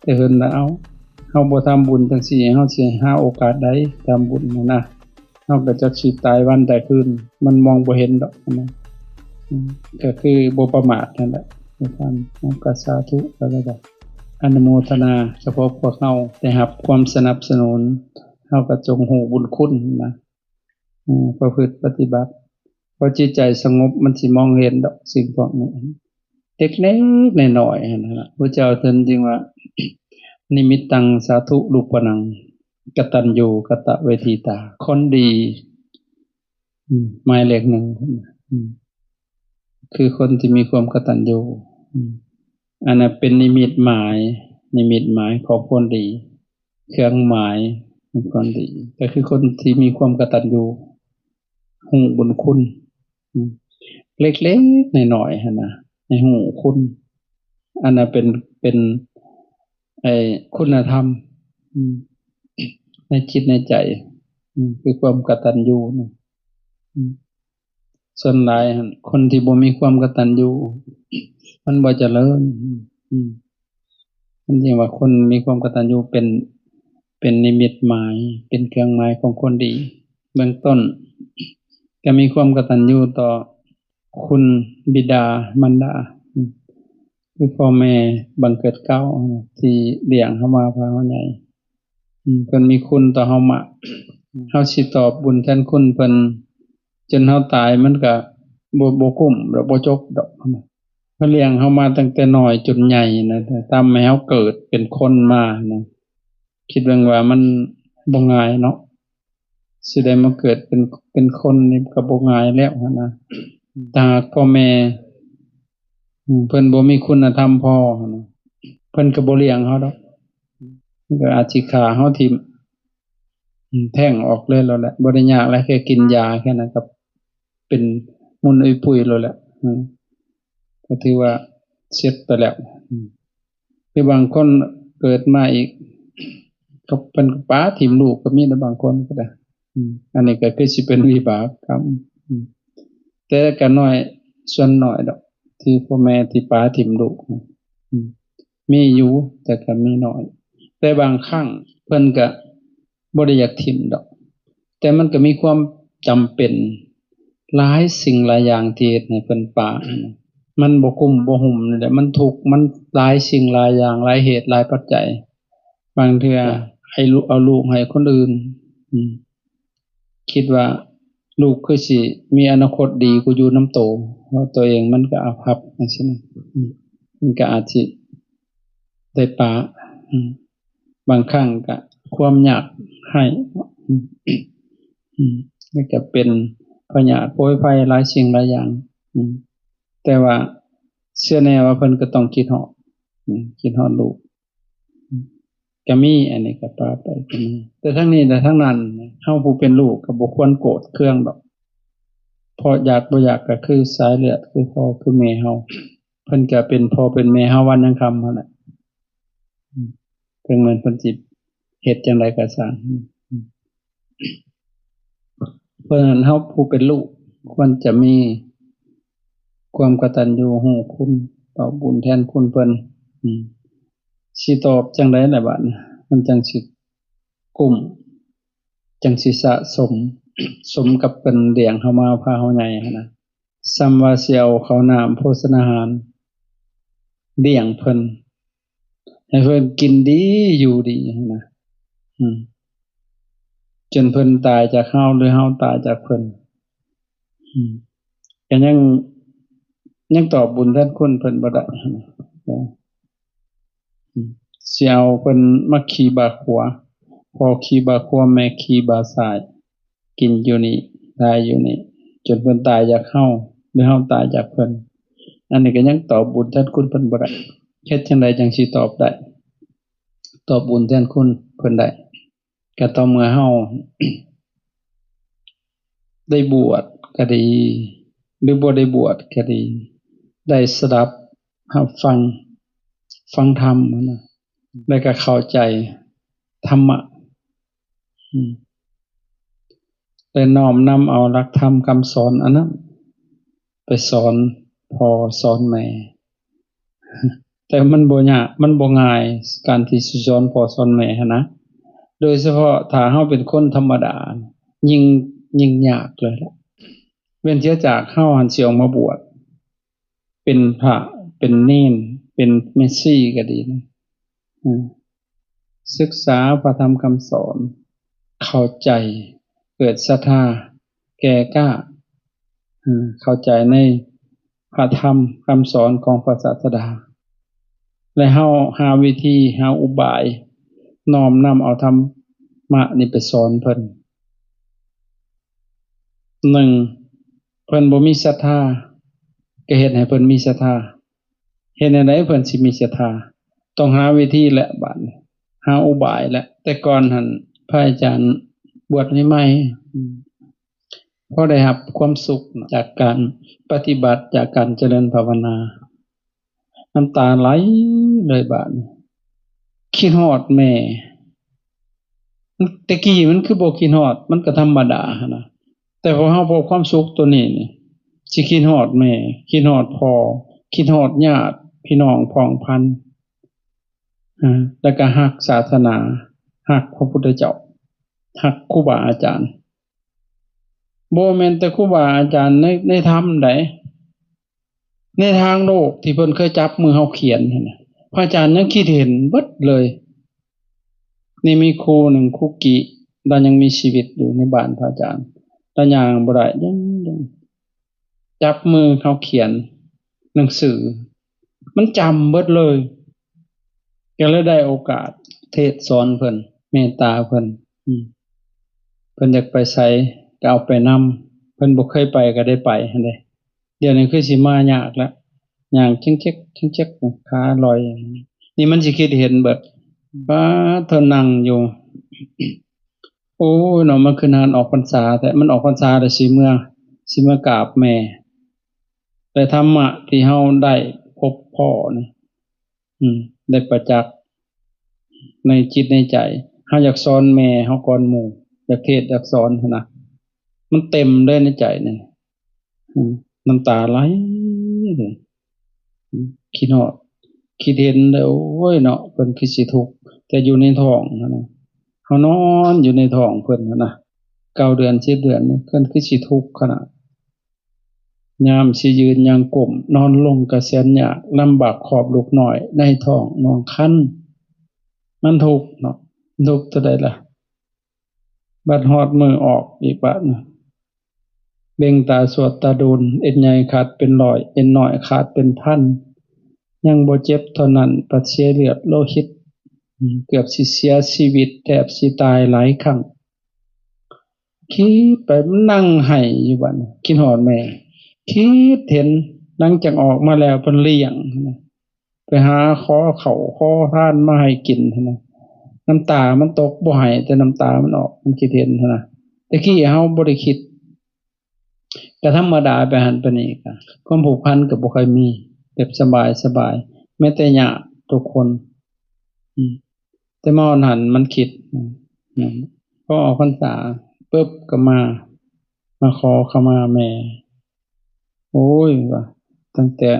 ແຕ່ເພິ່ນລະເອົາ ເຮົາບໍ່ທຳບຸນຈັ່ງຊີ້ ເຮົາຊິຫາໂອກາດໃດທຳບຸນຫັ້ນນະ? ເຮົາກໍຈັກຊິຕາຍວັນຕາຍຄືນ ມັນມອງບໍ່ເຫັນດອກນະ. ອືມ ກໍຄືບໍ່ປະໝາດຫັ້ນແຫຼະ. ເຮົາກໍສາທຸ ແລ້ວກໍອະນຸໂມທະນາ ສະເພາະພວກເຮົາໄດ້ຮັບຄວາມສະໜັບສະໜູນ ເຮົາກໍຈົ່ງຮູ້ບຸນຄຸນນະ. ເອີ ປະພຶດປະຕິບັດ ເພາະຈິດໃຈສະຫງົບ ມັນຊິມອງເຫັນດອກສິ່ງພວກນີ້ ເລັກໆນ້ອຍໆຫັ້ນນະ. ພະເຈົ້າເພິ່ນຈຶ່ງວ່າ ນິມິດຕັງສາທຸຣູປະນັງ ກະຕັນຍູກະຕະເວທິຕາ. ຄົນດີ ອືມ ໝາຍເລກໜຶ່ງ ອືມ ຄືຄົນທີ່ມີຄວາມກະຕັນຍູ ອືມ ອັນນັ້ນເປັນນິມິດໝາຍ ນິມິດໝາຍຂອງຄົນດີ ເຄື່ອງໝາຍຂອງຄົນດີ ກໍຄືຄົນທີ່ມີຄວາມກະຕັນຍູ ຮູ້ບຸນຄຸນ ອືມ ເລັກໆນ້ອຍໆຫັ້ນນະ ໃຫ້ຮູ້ຄຸນ ອັນນັ້ນເປັນ ເປັນ ໄອ້ ຄຸນນະທຳ ອືມ ໃນຈິດໃນໃຈ ອືມ ຄືຄວາມກະຕັນຍູນະ ອືມ. ສ່ວນຫຼາຍຫັ້ນ ຄົນທີ່ບໍ່ມີຄວາມກະຕັນຍູ ມັນບໍ່ຈະເລີນ ອືມ ມັນຈຶ່ງວ່າຄົນມີຄວາມກະຕັນຍູເປັນ ເປັນນິມິດໝາຍ ເປັນເຄື່ອງໝາຍຂອງຄົນດີ. ເບື້ອງຕົ້ນ ກໍມີຄວາມກະຕັນຍູຕໍ່ຄຸນບິດາມານດາ ອືມ ຄືພໍ່ແມ່ບັງເກີດເກົ້າ ທີ່ລ້ຽງເຮົາມາພາເຮົາໃຫຍ່ ອືມ ເພິ່ນມີຄຸນຕໍ່ເຮົາມາກ ເຮົາຊິຕອບບຸນແທນຄຸນເພິ່ນຈົນເຮົາຕາຍ ມັນກະບໍ່ ບໍ່ກຸ້ມ ແລະ ບໍ່ຈົບດອກ. ເພິ່ນລ້ຽງເຮົາມາຕັ້ງແຕ່ນ້ອຍຈົນໃຫຍ່ນະ ທຳໃຫ້ເຮົາເກີດເປັນຄົນມານະ ຄິດເບິ່ງວ່າມັນບໍ່ງ່າຍເນາະ ຊິໄດ້ມາເກີດເປັນ ເປັນຄົນນີ້ກໍບໍ່ງ່າຍແລ້ວຫັ້ນນະ. ຖ້າຫາກພໍ່ແມ່ ອືມ ເພິ່ນບໍ່ມີຄຸນນະທຳພໍຫັ້ນນະ ເພິ່ນກໍບໍ່ລ້ຽງເຮົາດອກ ເພິ່ນກໍອາດຊິຂ້າເຮົາຖິ້ມ ອືມ ແທ້ງອອກເລີຍໂລດແຫຼະ ບໍ່ໄດ້ຍາກຫຼາຍ ແຄ່ກິນຢາແຄ່ນັ້ນກໍເປັນມຸນອຸຍປຸຍໂລດແຫຼະ ອືມ ກໍຖືວ່າເສັດໄປແລ້ວ ອືມ. ຄືບາງຄົນເກີດມາອີກ ກໍເພິ່ນກໍປະຖິ້ມລູກກໍມີນະ ບາງຄົນກໍໄດ້ ອືມ ອັນນີ້ກໍຄືຊິເປັນວິບາກກຳ ອືມ ແຕ່ກໍໜ້ອຍ ສ່ວນໜ້ອຍດອກ ທີ່ພໍ່ແມ່ທີ່ປະຖິ້ມລູກ ອືມ ມີຢູ່ ແຕ່ກໍມີໜ້ອຍ ແຕ່ບາງຄັ້ງເພິ່ນກໍ ບໍ່ໄດ້ຢາກຖິ້ມດອກ ແຕ່ມັນກໍມີຄວາມຈຳເປັນຫຼາຍສິ່ງຫຼາຍຢ່າງທີ່ເຮັດໃຫ້ເພິ່ນປະ ມັນບໍ່ກຸ້ມບໍ່ຫຸ້ມນີ້ແຫຼະ ມັນທຸກ ມັນຫຼາຍສິ່ງຫຼາຍຢ່າງ ຫຼາຍເຫດຫຼາຍປັດໄຈ ບາງເທື່ອໃຫ້ລູກ ເອົາລູກໃຫ້ຄົນອື່ນ ອືມ ຄິດວ່າລູກຄືຊິມີອະນາຄົດດີກວ່າຢູ່ນຳໂຕ ເພາະໂຕເອງມັນກໍອາພັບຈັ່ງຊີ້ນະ ອືມ ມັນກໍອາດຊິໄດ້ປະ ອືມ ບາງຄັ້ງກະຄວາມຍາກໄຮ້ ອືມ ອືມ ແລ້ວກະເປັນພະຍາດໂພຍໄພຫຼາຍສິ່ງຫຼາຍຢ່າງ ອືມ ແຕ່ວ່າເຊື່ອແນ່ວ່າເພິ່ນກໍຕ້ອງຄິດຮອດ ອືມ ຄິດຮອດລູກ ອືມ ກະມີ ອັນນີ້ກະປະໄປກະມີ ແຕ່ທັງນີ້ແລະທັງນັ້ນ ເຮົາຜູ້ເປັນລູກກໍບໍ່ຄວນໂກດເຄືອງດອກ ເພາະຢາກບໍ່ຢາກກໍຄືສາຍເລືອດ ຄືພໍ່ຄືແມ່ເຮົາ ເພິ່ນກະເປັນພໍ່ເປັນແມ່ເຮົາວັນຍັງຄ່ຳຫັ້ນແຫຼະ ເຖິງແມ່ນເພິ່ນຊິເຮັດຈັ່ງໃດກໍຊ່າງ ເພາະສະນັ້ນເຮົາຜູ້ເປັນລູກຄວນຈະມີຄວາມກະຕັນຍູຮູ້ຄຸນ ຕອບບຸນແທນຄຸນເພິ່ນ ຊິຕອບຈັ່ງໃດລະບາດນີ້ ມັນຈັ່ງຊິກຸ້ມ ຈັ່ງຊິສະສົມ ສົມກັບເພິ່ນລ້ຽງເຮົາມາພາເຮົາໃຫຍ່ຫັ້ນນະ. ສ່ຳວ່າຊິເອົາເຂົ້ານ້ຳໂພຊະນາຫານລ້ຽງເພິ່ນ ໃຫ້ເພິ່ນກິນດີຢູ່ດີຫັ້ນນະ ອືມ ຈົນເພິ່ນຕາຍຈາກເຮົາ ຫຼືເຮົາຕາຍຈາກເພິ່ນ ອືມ ກໍຍັງ ຍັງຕອບບຸນແທນຄຸນເພິ່ນບໍ່ໄດ້ຫັ້ນນະ ອືມ ຊິເອົາເພິ່ນມາຂີ່ບ່າຂວາ ພໍ່ຂີ່ບ່າຂວາ ແມ່ຂີ່ບ່າຊ້າຍ ກິນຢູ່ນີ້ ຕາຍຢູ່ນີ້ ຈົນເພິ່ນຕາຍຈາກເຮົາ ຫຼືເຮົາຕາຍຈາກເພິ່ນ ອັນນີ້ກໍຍັງຕອບບຸນແທນຄຸນເພິ່ນບໍ່ໄດ້. ເຮັດຈັ່ງໃດຈັ່ງຊິຕອບໄດ້ ຕອບບຸນແທນຄຸນເພິ່ນໄດ້? ກໍຕໍ່ເມື່ອເຮົາໄດ້ບວດກໍດີ ຫຼືບໍ່ໄດ້ບວດກໍດີ ໄດ້ສະດັບຮັບຟັງ ຟັງທຳຫັ້ນນະ ແລ້ວກໍເຂົ້າໃຈທຳມະ ອືມ ແລະ ນ້ອມນຳເອົາຫຼັກທຳຄຳສອນອັນນັ້ນໄປສອນພໍ່ສອນແມ່ ແຕ່ມັນບໍ່ຍາກ ມັນບໍ່ງ່າຍ ການທີ່ຊິສອນພໍ່ສອນແມ່ຫັ້ນນະ ໂດຍສະເພາະຖ້າເຮົາເປັນຄົນທຳມະດາ ຍິ່ງ ຍິ່ງຍາກເລີຍລະ ເວັ້ນເສຍຈາກເຮົາຫັ້ນຊິອອກມາບວດ ເປັນພະ ເປັນເນນ ເປັນແມ່ຊີກໍດີນະ ອືມ ສຶກສາພະທຳຄຳສອນ ເຂົ້າໃຈ ເກີດສັດທາ ແກ່ກ້າ ເຂົ້າໃຈໃນພະທຳຄຳສອນຂອງພະສາສະດາ ແລະ ເຮົາຫາວິທີ ຫາອຸບາຍ ນ້ອມນຳເອົາທຳມະນີ້ໄປສອນເພິ່ນ. ໜຶ່ງ ເພິ່ນບໍ່ມີສັດທາ ກໍເຮັດໃຫ້ເພິ່ນມີສັດທາ. ເຮັດແນວໃດເພິ່ນຊິມີສັດທາ? ຕ້ອງຫາວິທີແຫຼະ ບາດນີ້ ຫາອຸບາຍແຫຼະ. ແຕ່ກ່ອນຫັ້ນ ພະອາຈານບວດໃໝ່ໆ ອືມ ພໍໄດ້ຮັບຄວາມສຸກຈາກການປະຕິບັດ ຈາກການຈະເລີນພາວະນາ ນ້ຳຕາໄຫຼເລີຍບາດນີ້ ຄິດຮອດແມ່. ແຕ່ກີ້ມັນຄືບໍ່ຄິດຮອດ ມັນກໍທຳມະດາຫັ້ນນະ ແຕ່ພໍເຮົາພົບຄວາມສຸກໂຕນີ້ນີ້ ຊິຄິດຮອດແມ່ ຄິດຮອດພໍ່ ຄິດຮອດຍາດພີ່ນ້ອງພ້ອງພັນ ອາ ແລ້ວກໍຮັກສາສະໜາ ຮັກພະພຸດທະເຈົ້າ ຮັກຄູບາອາຈານ. ບໍ່ແມ່ນແຕ່ຄູບາອາຈານໃນ ໃນທຳໃດ ໃນທາງໂລກທີ່ເພິ່ນເຄີຍຈັບມືເຮົາຂຽນຫັ້ນນະ ພະອາຈານຍັງຄິດເຫັນເບິດເລີຍ. ນີ້ມີຄູໜຶ່ງ ຄູກິ ລາວຍັງມີຊີວິດຢູ່ໃນບ້ານພະອາຈານ ລາວຍ່າງບໍ່ໄດ້ ຍັງ ຍັງຈັບມືເຮົາຂຽນໜັງສື ມັນຈຳເບິດເລີຍ. ກໍເລີຍໄດ້ໂອກາດເທດສອນເພິ່ນ ເມດຕາເພິ່ນ ອືມ ເພິ່ນຢາກໄປໃສກໍເອົາໄປນຳ ເພິ່ນບໍ່ເຄີຍໄປກໍໄດ້ໄປຫັ້ນເດ້. ດຽວນີ້ຄືຊິມາຍາກລະ ຍ່າງເຈັກໆ ເຈັກໆ ຂາລອຍ ນີ້ມັນຊິຄິດເຫັນເບິດ. ປາດໂທ ນັ່ງຢູ່ ໂອ້ຍເນາະ ມັນຄືນານອອກພັນສາແທ້ ມັນອອກພັນສາແລ້ວຊິເມືອ ຊິເມືອກາບແມ່ ແລະ ທຳມະທີ່ເຮົາໄດ້ພົບພໍ້ນີ້ ອືມ ໄດ້ປະຈັກໃນຈິດໃນໃຈ ເຮົາຢາກສອນແມ່ເຮົາກ່ອນໝູ່ ຢາກເທດຢາກສອນຫັ້ນນະ ມັນເຕັມເລີຍໃນໃຈນີ້ ອືມ ນ້ຳຕາໄຫຼເລີຍ ອືມ ຄິດຮອດ ຄິດເຫັນແລ້ວ ໂອ້ຍເນາະ ເພິ່ນຄືຊິທຸກ ແຕ່ຢູ່ໃນທ້ອງຫັ້ນນະ ເຮົານອນຢູ່ໃນທ້ອງເພິ່ນຫັ້ນນະ ເກົ້າເດືອນ ສິບເດືອນ ເພິ່ນຄືຊິທຸກຂະໜາດ ຍາມຊິຢືນຍ່າງກົ້ມ ນອນລົງກະແສນຍາກ ລຳບາກຄອບລູກນ້ອຍໃນທ້ອງໜ່ວງຄັນ ມັນທຸກເນາະ ທຸກເທົ່າໃດລະ ບັດຮອດມື້ອອກອີກບາດນະ ເບັ່ງຕາສວດຕາດູນ ເອັນໃຫຍ່ຂາດເປັນຮ້ອຍ ເອັນນ້ອຍຂາດເປັນພັນ ຍັງບໍ່ເຈັບເທົ່ານັ້ນ ບັດເສຍເລືອດໂລຫິດ ເກືອບຊິເສຍຊີວິດ ແທບຊິຕາຍຫຼາຍຄັ້ງ. ຄິດໄປ ມັນນັ່ງໄຫ້ຢູ່ບັດນີ້ ຄິດຮອດແມ່ ຄິດເຫັນ ຫຼັງຈາກອອກມາແລ້ວເພິ່ນລ້ຽງ ໄປຫາຂໍເຂົ້າຂໍທານມາໃຫ້ກິນ ນ້ຳຕາມັນຕົກ ບໍ່ໄຫ້ແຕ່ນ້ຳຕາມັນອອກ ມັນຄິດເຫັນຫັ້ນນະ. ແຕ່ກີ້ເຮົາບໍ່ໄດ້ຄິດ ກະທຳມະດາໄປຫັ້ນໄປນີ້ ກະຄວາມຜູກພັນກະບໍ່ຄ່ອຍມີ ແບບສະບາຍໆ ແມ້ແຕ່ຍາດທຸກຄົນ ອືມ ແຕ່ມາຮອດຫັ້ນມັນຄິດ ອືມ ພໍອອກພັນສາປຶບກະມາ ມາຂໍຂະມາແມ່ ໂອ້ຍ ວ່າ ຕັ້ງແຕ່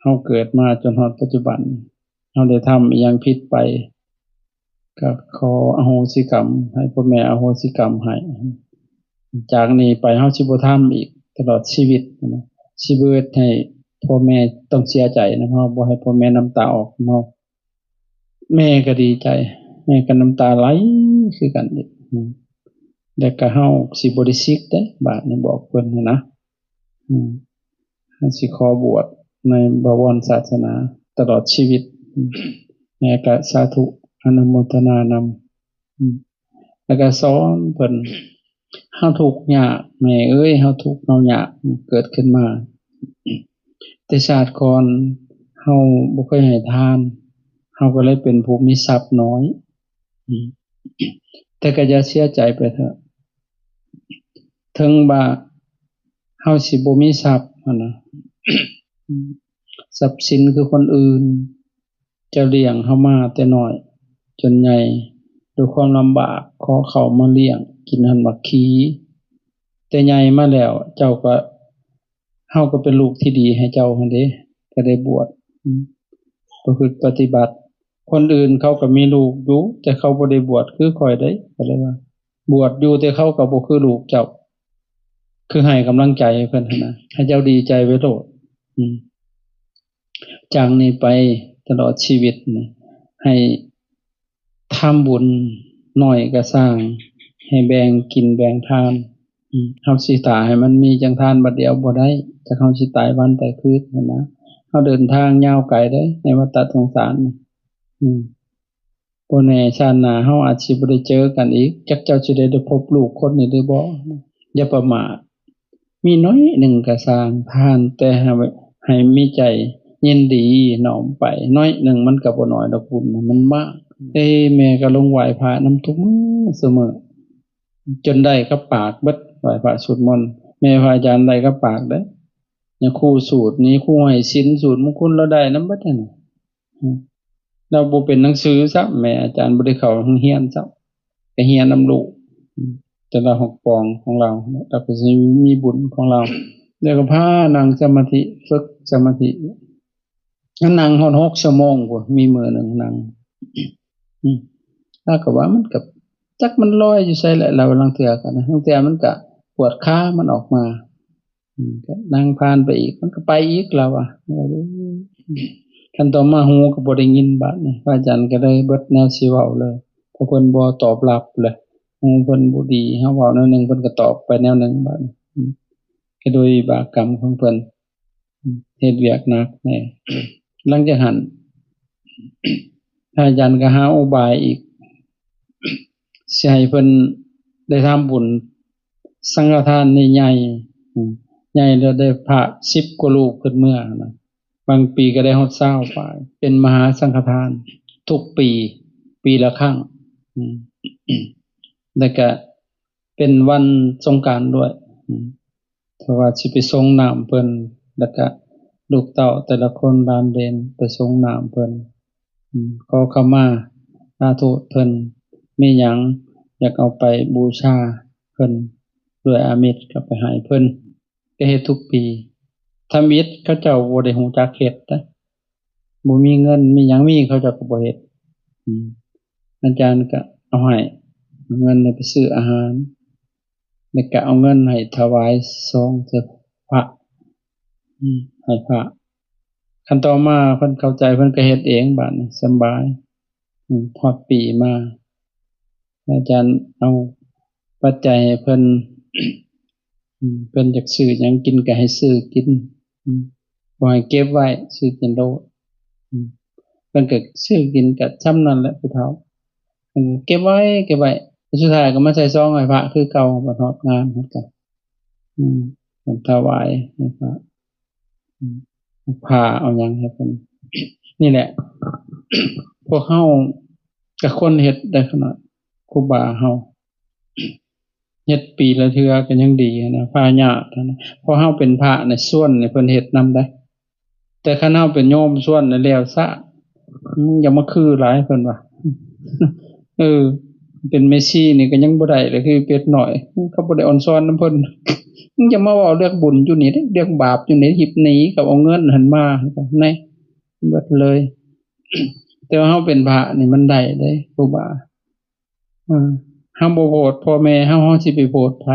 ເຮົາເກີດມາຈົນຮອດປັດຈຸບັນ ເຮົາໄດ້ທຳອີ່ຫຍັງຜິດໄປ ກໍຂໍອະໂຫສິກຳ ໃຫ້ພໍ່ແມ່ອະໂຫສິກຳໃຫ້ ຈາກນີ້ໄປເຮົາຊິບໍ່ທຳອີກຕະຫຼອດຊີວິດນະ ຊິບໍ່ເຮັດໃຫ້ພໍ່ແມ່ຕ້ອງເສຍໃຈນຳເຮົາ ບໍ່ໃຫ້ພໍ່ແມ່ນ້ຳຕາອອກນຳເຮົາ. ແມ່ກໍດີໃຈ ແມ່ກໍນ້ຳຕາໄຫຼຄືກັນອີກ ແລ້ວກໍເຮົາຊິບໍ່ໄດ້ສິກເດ້ ບາດນີ້ບອກເພິ່ນຫັ້ນນະ ເຮົາຊິຂໍບວດໃນບະວອນສາສະໜາຕະຫຼອດຊີວິດ ແມ່ກໍສາທຸອະນຸໂມທະນານຳ ແລ້ວກໍສອນເພິ່ນ ເຮົາທຸກຍາກ ແມ່ເອີຍ ເຮົາທຸກເຮົາຍາກ ເກີດຂຶ້ນມາ ແຕ່ຊາດກ່ອນເຮົາບໍ່ເຄີຍໃຫ້ທານ ເຮົາກໍເລີຍເປັນຜູ້ມີຊັບໜ້ອຍ ແຕ່ກໍຢ່າເສຍໃຈໄປເຖາະ ເຖິງວ່າເຮົາຊິບໍ່ມີຊັບຫັ້ນນະ ຊັບສິນຄືຄົນອື່ນ ເຈົ້າລ້ຽງເຮົາມາແຕ່ນ້ອຍຈົນໃຫຍ່ ດ້ວຍຄວາມລຳບາກ ຂໍເຂົ້າມາລ້ຽງ ກິນຫັ້ນໝາກຂີ ແຕ່ໃຫຍ່ມາແລ້ວ ເຈົ້າກໍ ເຮົາກໍເປັນລູກທີ່ດີໃຫ້ເຈົ້າຫັ້ນເດ້ ກໍໄດ້ບວດ ອືມ ປະພຶດປະຕິບັດ. ຄົນອື່ນເຂົາກໍມີລູກຢູ່ ແຕ່ເຂົາບໍ່ໄດ້ບວດຄືຂ້ອຍເດ້ ກໍເລີຍວ່າ ບວດຢູ່ ແຕ່ເຂົາກໍບໍ່ຄືລູກເຈົ້າ. ຄືໃຫ້ກຳລັງໃຈເພິ່ນຫັ້ນນະ ໃຫ້ເຈົ້າດີໃຈໄວ້ໂລດ. ອືມ ຈາກນີ້ໄປຕະຫຼອດຊີວິດນີ້ ໃຫ້ ທຳບຸນໜ້ອຍກໍຊ່າງ ໃຫ້ແບ່ງກິນແບ່ງທານ. ອືມ ເຮົາຊິຖ້າໃຫ້ມັນມີຈັ່ງທານບັດດຽວບໍ່ໄດ້ ຈັກເຮົາຊິຕາຍວັນໃດຄືນຫັ້ນນະ. ເຮົາເດີນທາງຍາວໄກເດ້ ໃນວັດຕະສົງສານນີ້. ອືມ ບໍ່ແນ່ຊາດໜ້າເຮົາອາດຊິບໍ່ໄດ້ເຈີກັນອີກ ຈັກເຈົ້າຊິໄດ້ ໄດ້ພົບລູກຄົນນີ້ຫຼືບໍ່. ຢ່າປະໝາດ. ມີໜ້ອຍໜຶ່ງກໍຊ່າງທ່ານ ແຕ່ໃຫ້ ໃຫ້ມີໃຈຍິນດີນ້ອມໄປ ໜ້ອຍໜຶ່ງມັນກໍບໍ່ໜ້ອຍດອກບຸນນະ ມັນມາກ. ເອີ ແມ່ກໍລົງໄຫວ້ພະນຳທຸກມື້ຊຸມື້ ຈົນໄດ້ກັບປາກເບິດ ໄຫວ້ພະສວດມົນ ແມ່ພະອາຈານໄດ້ກັບປາກເດ້. ຍາຄູສູດນີ້ ຄູໃຫ້ສິນ ສູດມຸງຄຸນລາວໄດ້ນຳເບິດຫັ້ນ. ອືມ ລາວບໍ່ເປັນໜັງສືຊ້ຳ ແມ່ອາຈານບໍ່ໄດ້ເຂົ້າໂຮງຮຽນຊ້ຳ ໄປຮຽນນຳລູກ ອືມ ແຕ່ລະຫ້ອງປອງຂອງລາວ ລາວກໍຊິມີບຸນຂອງລາວ. ແລ້ວກໍພານັ່ງສະມາທິ ຝຶກສະມາທິ ນັ້ນນັ່ງຮອດຫົກຊົ່ວໂມງພຸ້ນ ມີມື້ໜຶ່ງນັ່ງ ອືມ ລາວກໍວ່າມັນກໍ ຈັກມັນລອຍຢູ່ໃສແຫຼະ ລາວ ລາງເທື່ອກໍນະ ລາງເທື່ອມັນກໍປວດຂາ ມັນອອກມາ ອືມ ກໍນັ່ງຜ່ານໄປອີກ ມັນກໍໄປອີກ ລາວວ່າ. ຄັນຕໍ່ມາຫູກໍບໍ່ໄດ້ຍິນບາດນີ້ ພະອາຈານກໍເລີຍເບິດແນວຊິເວົ້າເລີຍ ເພາະເພິ່ນບໍ່ຕອບຮັບເລີຍ ຫູເພິ່ນບໍ່ດີ ເຮົາເວົ້າແນວໜຶ່ງ ເພິ່ນກໍຕອບໄປແນວໜຶ່ງບາດນີ້. ອືມ ກໍໂດຍວິບາກກຳຂອງເພິ່ນ ເຮັດວຽກໜັກແດ່. ຫຼັງຈາກຫັ້ນ ພະອາຈານກໍຫາອຸບາຍອີກ ຊິໃຫ້ເພິ່ນໄດ້ທຳບຸນສັງຄະທານໃຫຍ່ໆ ອືມ ໃຫຍ່ແລ້ວໄດ້ພະສິບກວ່າຮູບຂຶ້ນເມືອນະ ບາງປີກໍໄດ້ຮອດຊາວປາຍ ເປັນມະຫາສັງຄະທານທຸກປີ ປີລະຄັ້ງ ອືມ ແລ້ວກະເປັນວັນສົງການດ້ວຍ ອືມ ເພາະວ່າຊິໄປສົງນ້ຳເພິ່ນ ແລ້ວກະລູກເຕົ້າແຕ່ລະຄົນຫຼານເລນໄປສົງນ້ຳເພິ່ນ ອືມ ຂໍຂະມາລາໂທດເພິ່ນ ມີຫຍັງຢາກເອົາໄປບູຊາເພິ່ນດ້ວຍອາມິດ ກໍໄປໃຫ້ເພິ່ນ ກໍເຮັດທຸກປີ. ທຳອິດເຂົາເຈົ້າບໍ່ໄດ້ຮູ້ຈັກເຮັດນະ ບໍ່ມີເງິນມີຫຍັງ ມີເຂົາເຈົ້າກໍບໍ່ເຮັດ. ອືມ ອາຈານກໍເອົາໃຫ້ ເອົາເງິນໄປຊື້ອາຫານ ແລ້ວກໍເອົາເງິນໃຫ້ຖວາຍຊອງໃຫ້ພະ ອືມ ໃຫ້ພະ. ຄັນຕໍ່ມາເພິ່ນເຂົ້າໃຈ ເພິ່ນກໍເຮັດເອງ ບາດນີ້ສຳບາຍ. ອືມ ຮອດປີມາ ອາຈານເອົາປັດໄຈໃຫ້ເພິ່ນ ອືມ ເພິ່ນຢາກຊື້ຫຍັງກິນກໍໃຫ້ຊື້ກິນ ອືມ ບໍ່ໃຫ້ເກັບໄວ້ ຊື້ກິນໂລດ. ອືມ ເພິ່ນກໍຊື້ກິນກໍຊ່ຳນັ້ນແຫຼະຜູ້ເຖົ້າ ເພິ່ນເກັບໄວ້ ເກັບໄວ້ ສຸດທ້າຍກໍມາໃສ່ຊອງໃຫ້ພະຄືເກົ່າ ບັດຮອດງານເພິ່ນກໍ ອືມ ເພິ່ນຖວາຍໃຫ້ພະ ອືມ ເອົາຜ້າເອົາຫຍັງໃຫ້ເພິ່ນ. ນີ້ແຫຼະ ພວກເຮົາກໍຄວນເຮັດໄດ້ຂະໜາດຄູບາເຮົາ ເຮັດປີລະເທື່ອກໍຍັງດີນະ ພະຍາດນະ. ເພາະເຮົາເປັນພະນະ ຊວນໃຫ້ເພິ່ນເຮັດນຳໄດ໋ ແຕ່ຄັນເຮົາເປັນໂຍມຊວນນະແລ້ວຊະ ອືມ ຢ່າມາຄືຫຼາຍເພິ່ນວ່າ ເອີ ເປັນແມ່ຊີນີ້ກໍຍັງບໍ່ໄດ້ເລີຍ ຄືເປັດນ້ອຍ ເຂົາບໍ່ໄດ້ອ່ອນຊອນນຳເພິ່ນ ຍັງຈະມາເວົ້າເລື່ອງບຸນຢູ່ນີ້ເດ້ ເລື່ອງບາບຢູ່ນີ້ ຮິບໜີກັບເອົາເງິນຫັ້ນມາ ແນ່ ເບິດເລີຍ. ແຕ່ວ່າເຮົາເປັນພະນີ້ມັນໄດ້ເດ້ ຄູບາ ເອີ ເຮົາບໍ່ໂພດພໍ່ແມ່ເຮົາ ເຮົາຊິໄປໂພດໃຜ?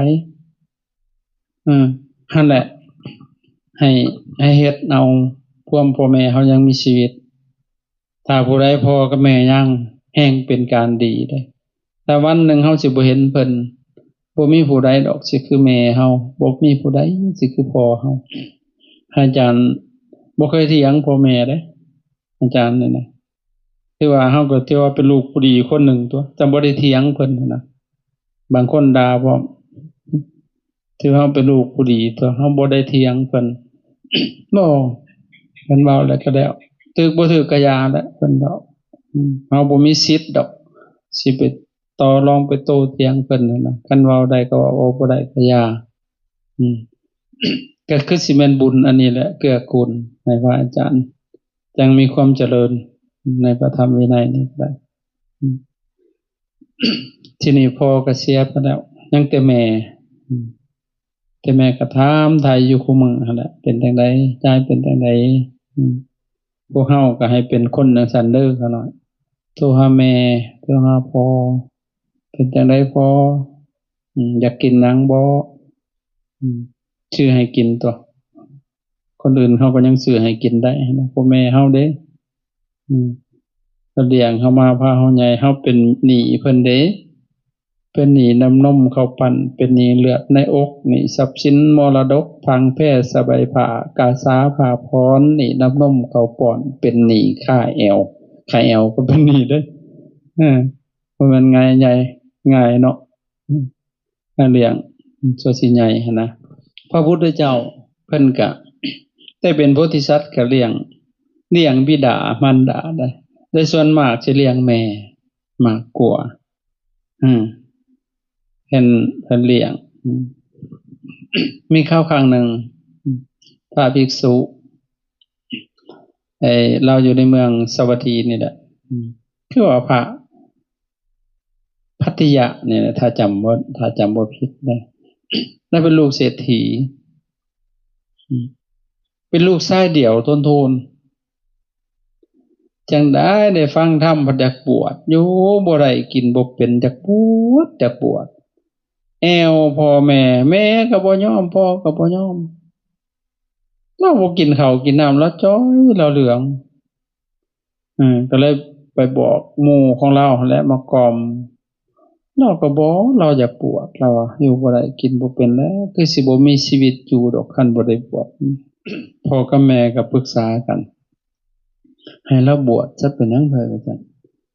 ເອີ ຫັ້ນແຫຼະ ໃຫ້ ໃຫ້ເຮັດເອົາຄວາມພໍ່ແມ່ເຮົາຍັງມີຊີວິດ. ຖ້າຜູ້ໃດພໍ່ກັບແມ່ຍັງ ແຮ່ງເປັນການດີເດ້. ຖ້າວັນໜຶ່ງເຮົາຊິບໍ່ເຫັນເພິ່ນ ບໍ່ມີຜູ້ໃດດອກຊິຄືແມ່ເຮົາ ບໍ່ມີຜູ້ໃດຊິຄືພໍ່ເຮົາ. ອາຈານບໍ່ເຄີຍຖຽງພໍ່ແມ່ເດ້ ອາຈານນີ້ນະ ຖືວ່າເຮົາກໍຖືວ່າເປັນລູກຜູ້ດີຄົນໜຶ່ງຕົວະ ຈະບໍ່ໄດ້ຖຽງເພິ່ນນະ. ບາງຄົນດ່າພ້ອມ ຖືເຮົາເປັນລູກຜູ້ດີຕົວະ ເຮົາບໍ່ໄດ້ຖຽງເພິ່ນ. ບໍ່ ເພິ່ນເວົ້າແລ້ວກໍແລ້ວ ຖືກບໍ່ຖືກກໍຢ່າແຫຼະ ເພິ່ນເວົ້າ. ອືມ ເຮົາບໍ່ມີສິດດອກ ຊິໄປຕໍ່ລອງໄປໂຕ້ຖຽງເພິ່ນຫັ້ນນະ. ຄັນເວົ້າໄດ້ກໍເວົ້າ ເວົ້າບໍ່ໄດ້ກໍຢ່າ. ອືມ ກໍຄືຊິແມ່ນບຸນອັນນີ້ແຫຼະ ເກື້ອກູນໃຫ້ພະອາຈານ ຈັ່ງມີຄວາມຈະເລີນໃນພະທຳວິໄນນີ້ກໍໄດ້. ອືມ ທີນີ້ພໍ່ກໍເສຍໄປແລ້ວ ຍັງແຕ່ແມ່. ອືມ ແຕ່ແມ່ກໍຖາມໄຖ່ຢູ່ຄູ່ມື້ຫັ້ນແຫຼະ ເປັນຈັ່ງໃດ? ຍາຍເປັນຈັ່ງໃດ? ອືມ ພວກເຮົາກໍໃຫ້ເປັນຄົນຈັ່ງຊັ້ນເດີ ຂ້ານ້ອຍ. ໂທຫາແມ່ ໂທຫາພໍ່ ເປັນຈັ່ງໃດພໍ່? ອືມ ຢາກກິນຫຍັງບໍ່? ອືມ ຊື້ໃຫ້ກິນຕົວະ. ຄົນອື່ນເຮົາກໍຍັງຊື້ໃຫ້ກິນໄດ້ນະ ພໍ່ແມ່ເຮົາເດ້. ອືມ ເຂົາລ້ຽງເຮົາມາ ພາເຮົາໃຫຍ່ ເຮົາເປັນໜີ້ເພິ່ນເດ້. ເປັນໜີ້ນ້ຳນົມເຂົ້າປັ້ນ ເປັນໜີ້ເລືອດໃນອົກ ໜີ້ຊັບສິນມໍລະດົກ ຜັງແພສະບາຍຜ້າ ກາສາຜ້າຜ່ອນ ໜີ້ນ້ຳນົມເຂົ້າປ້ອນ ເປັນໜີ້ຄ່າແອວ. ຄ່າແອວກໍເປັນໜີ້ເດ້. ເອີ ບໍ່ແມ່ນງ່າຍໃຫຍ່ ງ່າຍເນາະ. ອືມ ໜ້າເລື່ອງ ສ່ວນຊິໃຫຍ່ຫັ້ນນະ. ພະພຸດທະເຈົ້າເພິ່ນກະໄດ້ເປັນໂພທິສັດ ກະລ້ຽງ ລ້ຽງບິດາມານດາໄດ້ ແຕ່ສ່ວນມາກຊິລ້ຽງແມ່ມາກກວ່າ. ອືມ ເພິ່ນ ເພິ່ນລ້ຽງ. ອືມ ມີຄາວຄັ້ງໜຶ່ງ ພະພິກສຸ ເອີ ລາວຢູ່ໃນເມືອງສາວັດຖີນີ້ແຫຼະ. ອືມ ຄືວ່າພະພັດຕິຍະນີ້ແຫຼະ ຖ້າຈຳບໍ່ ຖ້າຈຳບໍ່ຜິດເດ້ ລາວເປັນລູກເສດຖີ ອືມ ເປັນລູກຊາຍດຽວໂທນໆ. ຈັ່ງໃດໄດ້ຟັງທຳພັດຢາກບວດ ຢູ່ບໍ່ໄດ້ ກິນບໍ່ເປັນ ຢາກບວດ ຢາກບວດ ແອວພໍ່ແມ່ ແມ່ກໍບໍ່ຍອມ ພໍ່ກໍບໍ່ຍອມ. ລາວບໍ່ກິນເຂົ້າກິນນ້ຳ ລາວຈ່ອຍ ລາວເຫຼືອງ. ເອີ ກໍເລີຍໄປບອກໝູ່ຂອງລາວຫັ້ນແຫຼະມາກ່ອມ. ລາວກໍບອກ ລາວຢາກບວດ ລາວວ່າ ຢູ່ບໍ່ໄດ້ ກິນບໍ່ເປັນແລ້ວ ຄືຊິບໍ່ມີຊີວິດຢູ່ດອກ ຄັນບໍ່ໄດ້ບວດ. ພໍ່ກັບແມ່ກໍປຶກສາກັນ ໃຫ້ລາວບວດຊະ ເປັນຫຍັງເອີຍ ວ່າຊັ້ນ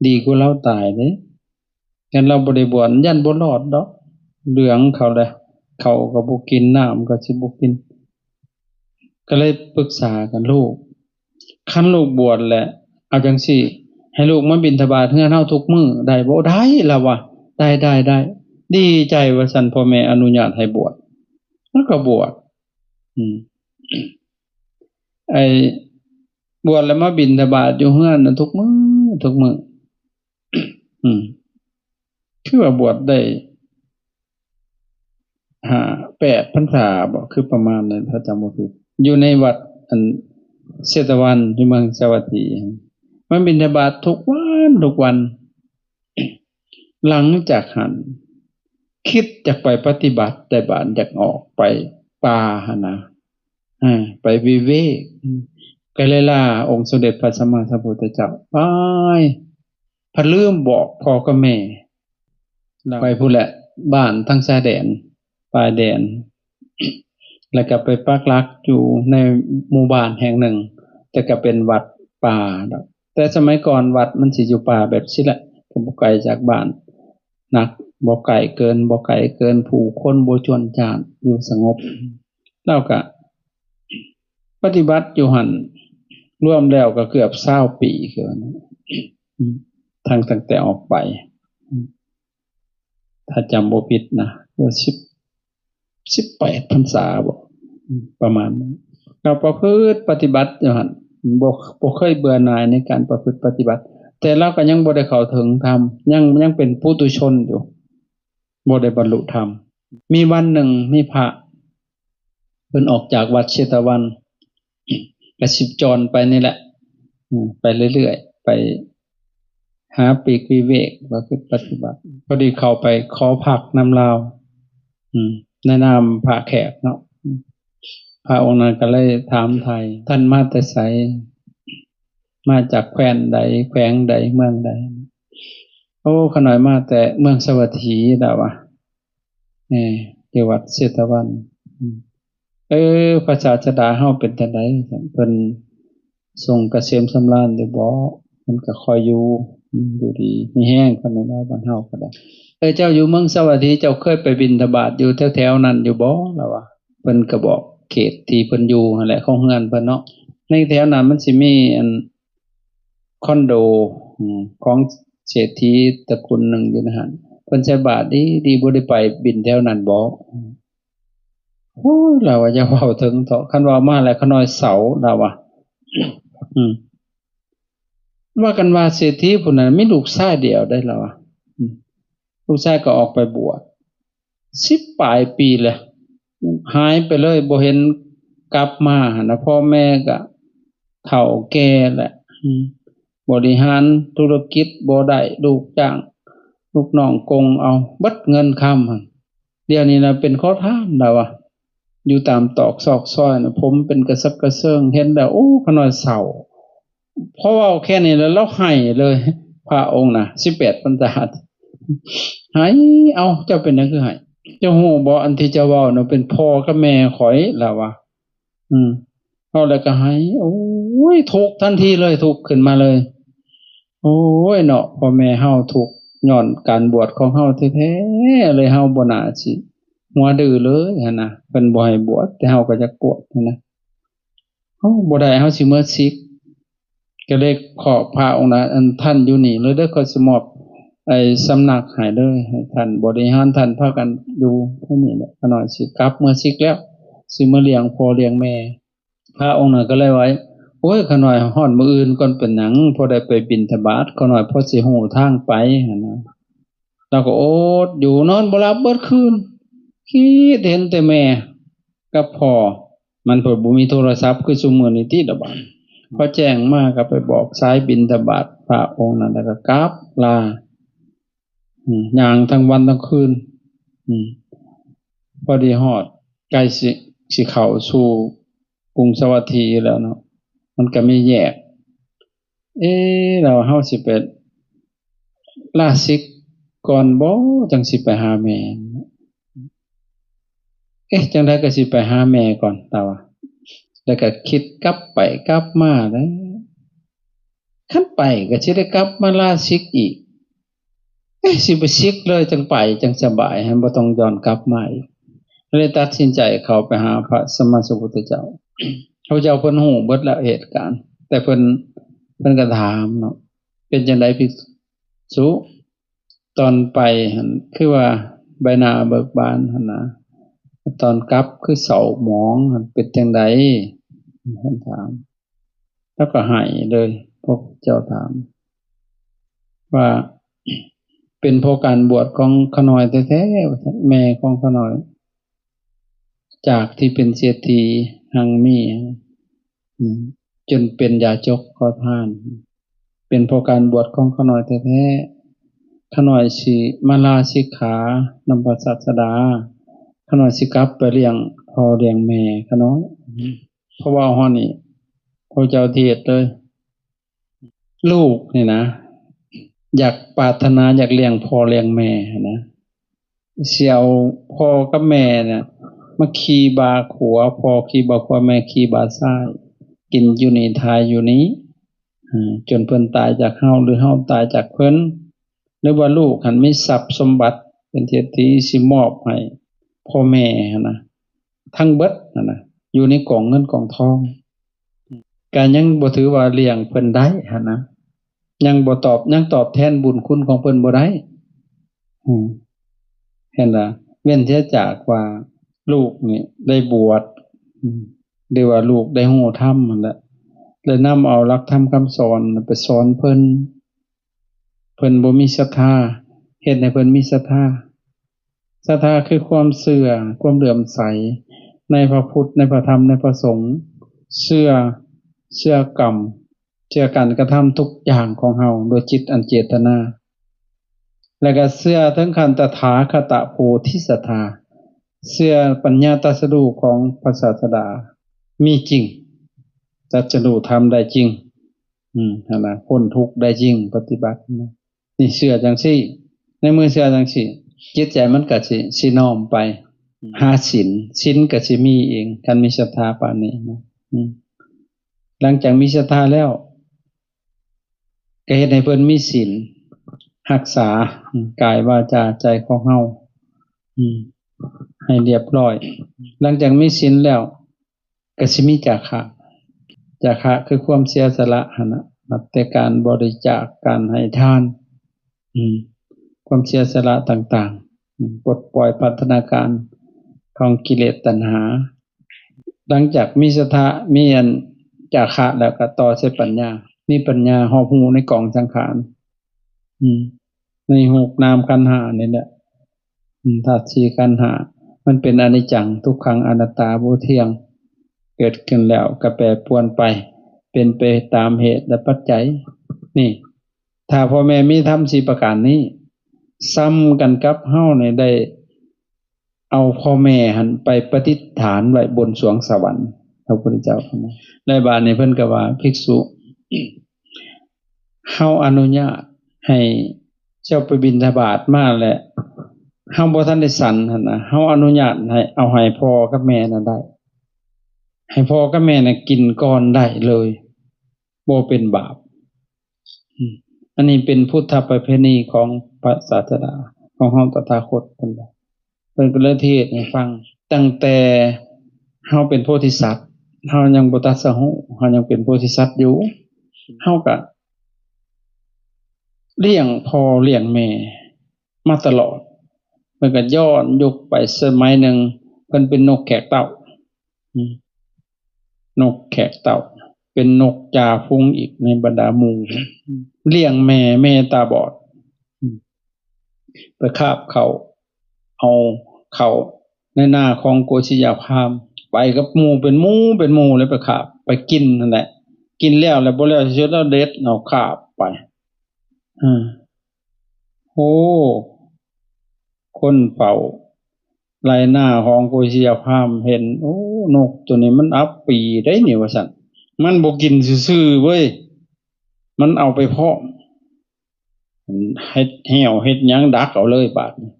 ດີກວ່າລາວຕາຍເດ້. ຄັນລາວບໍ່ໄດ້ບວດ ຢ້ານບໍ່ລອດດອກ ເຫຼືອງເຂົ້າແລ້ວ ເຂົ້າກໍບໍ່ກິນ ນ້ຳກໍຊິບໍ່ກິນ. ກໍເລີຍປຶກສາກັນ ລູກ ຄັນລູກບວດແລ້ວ ເອົາຈັ່ງຊີ້ ໃຫ້ລູກມາບິນທະບາດເຮືອນເຮົາທຸກມື້ໄດ້ບໍ່? ໄດ້ ລາວວ່າ ໄດ້ ໄດ້ ໄດ້ ດີໃຈວ່າຊັ້ນ ພໍ່ແມ່ອະນຸຍາດໃຫ້ບວດ ແລ້ວກໍບວດ. ອືມ ໄອ້ບວດແລ້ວມາບິນທະບາດຢູ່ເຮືອນນະ ທຸກມື້ ທຸກມື້. ອືມ ຄືວ່າບວດໄດ້ຫ້າ ແປດພັນສາບໍ ຄືປະມານນັ້ນ ຖ້າຈຳບໍ່ຜິດ ຢູ່ໃນວັດອັນເຊຕະວັນ ຢູ່ເມືອງສາວັດຖີ ມາບິນທະບາດທຸກວັນ ທຸກວັນ. ຫຼັງຈາກຫັ້ນ ຄິດຈະໄປປະຕິບັດ ແຕ່ບາດຢາກອອກໄປປ່າຫັ້ນນະ ເອີ ໄປວິເວກ ກໍເລີຍລາອົງສົມເດັດພະສຳມາສຳພຸດທະເຈົ້າໄປ ພັດລືມບອກພໍ່ກັບແມ່ ໄປພຸ້ນແຫຼະ ບ້ານທາງຊາຍແດນ ຊາຍແດນ ແລ້ວກໍໄປປັກຫຼັກຢູ່ໃນໝູ່ບ້ານແຫ່ງໜຶ່ງ ແຕ່ກໍເປັນວັດປ່າດອກ. ແຕ່ສະໄໝກ່ອນວັດມັນຊິຢູ່ປ່າແບບຊີ້ແຫຼະ ກໍບໍ່ໄກຈາກບ້ານ ໜັກ ບໍ່ໃກ້ເກີນ ບໍ່ໄກເກີນ ຜູ້ຄົນບໍ່ຈວນຈານ ຢູ່ສະຫງົບ. ລາວກະປະຕິບັດຢູ່ຫັ້ນ ລວມແລ້ວກໍເກືອບຊາວປີ ຄືວ່ານັ້ນ ທັງ ຕັ້ງແຕ່ອອກໄປ ຖ້າຈຳບໍ່ຜິດນະ ສິບ ສິບແປດພັນສາບໍ ປະມານນັ້ນ. ກໍປະພຶດປະຕິບັດຢູ່ຫັ້ນ ບໍ່ ບໍ່ເຄີຍເບື່ອໜ່າຍໃນການປະພຶດປະຕິບັດ ແຕ່ລາວກໍຍັງບໍ່ໄດ້ເຂົ້າເຖິງທຳ ຍັງ ຍັງເປັນປຸຖຸຊົນຢູ່ ບໍ່ໄດ້ບັນລຸທຳ. ມີວັນໜຶ່ງ ມີພະ ເພິ່ນອອກຈາກວັດເຊຕະວັນ ກະສິບຈອນໄປນີ້ແຫຼະ ອືມ ໄປເລື້ອຍໆ ໄປຫາປີກວິເວກ ປະພຶດປະຕິບັດ. ພໍດີເຂົ້າໄປຂໍພັກນຳລາວ ອືມ ໃນນາມພະແຂກເນາະ ອືມ ພະອົງນັ້ນກໍເລີຍຖາມໄຖ່ ທ່ານມາແຕ່ໃສ? ມາຈາກແຄວ້ນໃດ ແຂວງໃດ ເມືອງໃດ? ໂອ້ ຂ້ານ້ອຍມາແຕ່ເມືອງສາວັດຖີ ລາວວ່າ ເອີ ຢູ່ວັດເຊຕະວັນ. ເອີ ພະສາດສະດາເຮົາເປັນຈັ່ງໃດ? ເພິ່ນຊົງກະເສມສຳລານຢູ່ບໍ? ເພິ່ນກະຄ່ອຍຢູ່ ຢູ່ດີມີແຮງ ຄັນແມ່ນວ່າບ້ານເຮົາກໍໄດ້. ເອີ ເຈົ້າຢູ່ເມືອງສາວັດຖີ ເຈົ້າເຄີຍໄປບິນທະບາດຢູ່ແຖວໆນັ້ນຢູ່ບໍ? ລາວວ່າ ເພິ່ນກະບອກເຂດທີ່ເພິ່ນຢູ່ຫັ້ນແຫຼະ ຂອງເຮືອນເພິ່ນເນາະ. ໃນແຖວນັ້ນມັນຊິມີອັນ ຄອນໂດ ອືມ ຂອງເສດຖີຕະກຸນໜຶ່ງຢູ່ໃນຫັ້ນ ເພິ່ນໃສ່ບາດດີໆ ບໍ່ໄດ້ໄປບິນແຖວນັ້ນບໍ? ໂອ້ຍ ລາວວ່າ ຢ່າເວົ້າເຖິງເຖາະ ຄັນເວົ້າມາແລ້ວຂ້ານ້ອຍເສົ້າ ລາວວ່າ. ອືມ ວ່າກັນວ່າເສດຖີຜູ້ນັ້ນມີລູກຊາຍດຽວໄດ໋ ລາວວ່າ ອືມ ລູກຊາຍກໍອອກໄປບວດ ສິບປາຍປີແລ້ວ ຫາຍໄປເລີຍ ບໍ່ເຫັນກັບມາຫັ້ນນະ. ພໍ່ແມ່ກະ ເຖົ້າແກ່ແຫຼະ ອືມ ບໍລິຫານທຸລະກິດບໍ່ໄດ້ ລູກຈ້າງລູກນ້ອງກົງເອົາເບິດເງິນຄຳຫັ້ນ. ດຽວນີ້ລະເປັນຂໍທານລະວ່າ ຢູ່ຕາມຕອກຊອກຊອຍນະ ຜົມເປັນກະສັກກະເສິງ ເຫັນແລ້ວ ໂອ້ ຂະນ້ອຍເສົ້າ. ພໍເວົ້າແຄ່ນີ້ແລ້ວລາວໄຫ້ເລີຍ ພະອົງນະ ສິບແປດພັນສາຫັດ ໄຫ້. ເອົ້າ ເຈົ້າເປັນຫຍັງຄືໄຫ້? ເຈົ້າຮູ້ບໍ່ ອັນທີ່ເຈົ້າເວົ້ານະ ເປັນພໍ່ກັບແມ່ຂ້ອຍ ລາວວ່າ. ອືມ ເວົ້າແລ້ວກໍໄຫ້ ໂອ້ຍ ທຸກທັນທີເລີຍ ທຸກຂຶ້ນມາເລີຍ. ໂອ້ຍເນາະ ພໍ່ແມ່ເຮົາທຸກຍ້ອນການບວດຂອງເຮົາແທ້ໆເລີຍ ເຮົາບໍ່ໜ້າຊິຫົວດື້ເລີຍຫັ້ນນະ ເພິ່ນບໍ່ໃຫ້ບວດ ແຕ່ເຮົາກໍຢາກບວດຫັ້ນນະ. ເຮົາບໍ່ໄດ້ ເຮົາຊິເມືອສິກ ກໍເລີຍຂໍພະອົງນະ ອັນທ່ານຢູ່ນີ້ເລີຍເດີ ຂ້ອຍຊິມອບໄອ້ສຳນັກໃຫ້ເດີ ໃຫ້ທ່ານບໍລິຫານ ທ່ານພາກັນຢູ່ທີ່ນີ້ແຫຼະ ຂ້ານ້ອຍຊິກັບເມືອສິກແລ້ວ ຊິມາລ້ຽງພໍ່ລ້ຽງແມ່. ພະອົງນັ້ນກໍເລີຍວ່າ ໂອ້ຍ ຂ້ານ້ອຍຮອດມື້ອື່ນກ່ອນ ເປັນຫຍັງ ພໍໄດ້ໄປບິນທະບາດ ຂ້ານ້ອຍພໍຊິຮູ້ທາງໄປຫັ້ນນະ. ລາວກໍອົດຢູ່ ນອນບໍ່ຫຼັບເບິດຄືນ ຄິດເຫັນແຕ່ແມ່ກັບພໍ່. ມັນເພິ່ນບໍ່ມີໂທລະສັບຄືຊຸມື້ນີ້ຕິລະບາດ. ພໍແຈ້ງມາກໍໄປບອກສາຍບິນທະບາດພະອົງນັ້ນ ແລ້ວກໍກັບລາ ອືມ ຍ່າງທັງວັນທັງຄືນ ອືມ ພໍດີຮອດ ໃກ້ຊິ ຊິເຂົ້າສູ່ກຸງສາວັດຖີແລ້ວເນາະ ມັນກໍມີແຍກ. ເອ ລາວ ເຮົາຊິໄປລາສິກກ່ອນບໍ ຈັ່ງຊິໄປຫາແມ່? ເອ ຈັ່ງໃດກໍຊິໄປຫາແມ່ກ່ອນ ລາວວ່າ ແລ້ວກໍຄິດກັບໄປກັບມາແລ້ວ ຄັນໄປກໍຊິໄດ້ກັບມາລາສິກອີກ ເອ ຊິໄປສິກເລີຍຈັ່ງໄປ ຈັ່ງສະບາຍ ຫັ້ນບໍ່ຕ້ອງຍ້ອນກັບມາອີກ. ເລີຍຕັດສິນໃຈເຂົ້າໄປຫາພະສຳມາສຳພຸດທະເຈົ້າ. ພະເຈົ້າເພິ່ນຮູ້ເບິດແລ້ວເຫດການ ແຕ່ເພິ່ນ ເພິ່ນກໍຖາມເນາະ ເປັນຈັ່ງໃດພິກສຸ? ຕອນໄປຫັ້ນຄືວ່າໃບໜ້າເບີກບານຫັ້ນນະ ຕອນກັບຄືເສົ້າໝອງຫັ້ນ ເປັນຈັ່ງໃດ? ເພິ່ນຖາມ. ລາວກໍໄຫ້ເລີຍ ພວກເຈົ້າຖາມວ່າ ເປັນເພາະການບວດຂອງຂ້ານ້ອຍແທ້ໆ ວ່າຊັ້ນ ແມ່ຂອງຂ້ານ້ອຍ ຈາກທີ່ເປັນເສດຖີຮັ່ງມີ ອືມ ຈົນເປັນຢາຈົກຂໍທານ ເປັນເພາະການບວດຂອງຂ້ານ້ອຍແທ້ໆ ຂ້ານ້ອຍຊິມາລາສິກຂານຳພະສາສະດາ ຂ້ານ້ອຍຊິກັບໄປລ້ຽງພໍ່ລ້ຽງແມ່ຂ້ານ້ອຍ. ເພາະວ່າຮອດນີ້ ພະເຈົ້າເທດເລີຍ ລູກນີ້ນະ ຢາກປາດຖະໜາຢາກລ້ຽງພໍ່ລ້ຽງແມ່ຫັ້ນນະ ຊິເອົາພໍ່ກັບແມ່ນະ ມາຂີ່ບ່າຂວາ ພໍ່ຂີ່ບ່າຂວາ ແມ່ຂີ່ບ່າຊ້າຍ ກິນຢູ່ນີ້ ຖ່າຍຢູ່ນີ້ ເອີ ຈົນເພິ່ນຕາຍຈາກເຮົາ ຫຼືເຮົາຕາຍຈາກເພິ່ນ ຫຼືວ່າລູກຫັ້ນມີຊັບສົມບັດເປັນເສດຖີ ຊິມອບໃຫ້ພໍ່ແມ່ຫັ້ນນະ ທັງເບິດຫັ້ນນະ ຢູ່ໃນກອງເງິນກອງທອງ ກະຍັງບໍ່ຖືວ່າລ້ຽງເພິ່ນໄດ້ຫັ້ນນະ ຍັງບໍ່ຕອບ ຍັງຕອບແທນບຸນຄຸນຂອງເພິ່ນບໍ່ໄດ້. ອືມ ເຫັນລະ ເວັ້ນເສຍຈາກວ່າລູກນີ້ໄດ້ບວດ ອືມ ຫຼືວ່າລູກໄດ້ຮູ້ທຳຫັ້ນແຫຼະ ແລະນຳເອົາຫຼັກທຳຄຳສອນໄປສອນເພິ່ນ ເພິ່ນບໍ່ມີສັດທາ ເຮັດໃຫ້ເພິ່ນມີສັດທາ. ສັດທາຄືຄວາມເຊື່ອ ຄວາມເຫຼື້ອມໃສໃນພະພຸດ ໃນພະທຳ ໃນພະສົງ ເຊື່ອ ເຊື່ອກຳ ເຊື່ອການກະທຳທຸກຢ່າງຂອງເຮົາໂດຍຈິດອັນເຈດຕະນາ ແລະກະເຊື່ອເຖິງຂັ້ນຕະຖາຄະຕະໂພທິສັດທາ ເຊື່ອປັນຍາຕັດສະຮູ້ຂອງພະສາສະດາມີຈິງ ຕັດສະຮູ້ທຳໄດ້ຈິງ ອືມ ຫັ້ນນະ ພົ້ນທຸກໄດ້ຈິງ ປະຕິບັດນະ ນີ້ເຊື່ອຈັ່ງຊີ້ ໃນເມື່ອເຊື່ອຈັ່ງຊີ້ ຈິດໃຈມັນກະຊິ ຊິນ້ອມໄປຫາສິນ ສິນກະຊິມີເອງ ຄັນມີສັດທາປານນີ້ນະ ອືມ ຫຼັງຈາກມີສັດທາແລ້ວ ກະເຮັດໃຫ້ເພິ່ນມີສິນ ຮັກສາ ອືມ ກາຍ ວາຈາ ໃຈຂອງເຮົາ ອືມ ໃຫ້ລຽບຮ້ອຍ. ຫຼັງຈາກມີສິນແລ້ວ ກະຊິມີຈາຄະ ຈາຄະຄືຄວາມເສຍສະຫຼະຫັ້ນນະ ນັບແຕ່ການບໍລິຈາກ ການໃຫ້ທານ ອືມ ຄວາມເສຍສະຫຼະຕ່າງໆ ອືມ ປົດປ່ອຍພັນທະນາການຂອງກິເລດຕັນຫາ. ຫຼັງຈາກມີສັດທາ ມີອັນຈາຄະແລ້ວກໍຕໍ່ໃສ່ປັນຍາ ມີປັນຍາຮອບຮູ້ໃນກອງສັງຂານ ອືມ ໃນຮູບນາມຂັນຫ້ານີ້ແຫຼະ ອືມ ທາດສີ່ຂັນຫ້າ ມັນເປັນອະນິດຈັງ ທຸກຂັງ ອະນັດຕາ ບໍ່ທ່ຽງ ເກີດຂຶ້ນແລ້ວກໍແປປວນໄປ ເປັ ປັນໄປຕາມເຫດ ແລະ ປັດໄຈ. ນີ້ ຖ້າພໍ່ແມ່ມີທຳສີ່ປະການນີ້ ສ່ຳກັນກັບເຮົານີ້ໄດ້ເອົາພໍ່ແມ່ຫັ້ນໄປປະດິດຖານໄວ້ບົນສວງສະຫວັນ ພະພຸດທະເຈົ້າ. ແລະ ບາດນີ້ເພິ່ນກໍວ່າ ພິກສຸ ເຮົາອະນຸຍາດໃຫ້ເຈົ້າໄປບິນທະບາດມາແລ້ວ ເຮົາບໍ່ທັນໄດ້ສັນຫັ້ນນະ ເຮົາອະນຸຍາດໃຫ້ ເອົາໃຫ້ພໍ່ກັບແມ່ນັ້ນໄດ້ ໃຫ້ພໍ່ກັບແມ່ນະກິນກ່ອນໄດ້ເລີຍ ບໍ່ເປັນບາບ. ອືມ ອັນນີ້ເປັນພຸດທະປະເພນີຂອງພະສາສະດາຂອງເຮົາຕະຖາຄົດເພິ່ນວ່າ ເພິ່ນກໍເລີຍເທດໃຫ້ຟັງ ຕັ້ງແຕ່ເຮົາເປັນໂພທິສັດ ເຮົາຍັງບໍ່ຕັດສະຮູ້ ເຮົາຍັງເປັນໂພທິສັດຢູ່ ເຮົາກະລ້ຽງພໍ່ລ້ຽງແມ່ ມາຕະຫຼອດ. ເພິ່ນກໍຍ້ອນຍຸກໄປສະໄໝໜຶ່ງ ເພິ່ນເປັນນົກແຂກເຕົ້າ ອືມ ນົກແຂກເຕົ້າ ເປັນນົກຈ່າຝູງອີກໃນບັນດາໝູ່ ລ້ຽງແມ່ ແມ່ຕາບອດ ອືມ ໄປຄາບເຂົ້າ ເອົາເຂົ້າໃນນາຂອງໂກສິຍະພາມ ໄປກັບໝູ່ເປັນໝູ່ເປັນໝູ່ ແລ້ວໄປຄາບ ໄປກິນຫັ້ນແຫຼະ ກິນແລ້ວ ແລ້ວບໍ່ແລ້ວຊິສຸດແລ້ວເດັດເອົາຄາບໄປ ອາ ໂອ້ ຄົນເຝົ້າໄຮ່ນາຂອງໂກສິຍະພາມເຫັນ ໂອ້ ນົກໂຕນີ້ມັນອັບປີໄດ໋ນີ້ ວ່າຊັ້ນ ມັນບໍ່ກິນຊື່ໆເວີຍ ມັນເອົາໄປພ້ອມ ເຮັດແຮ້ວເຮັດຫຍັງດັກເອົາເລີຍບາດນີ້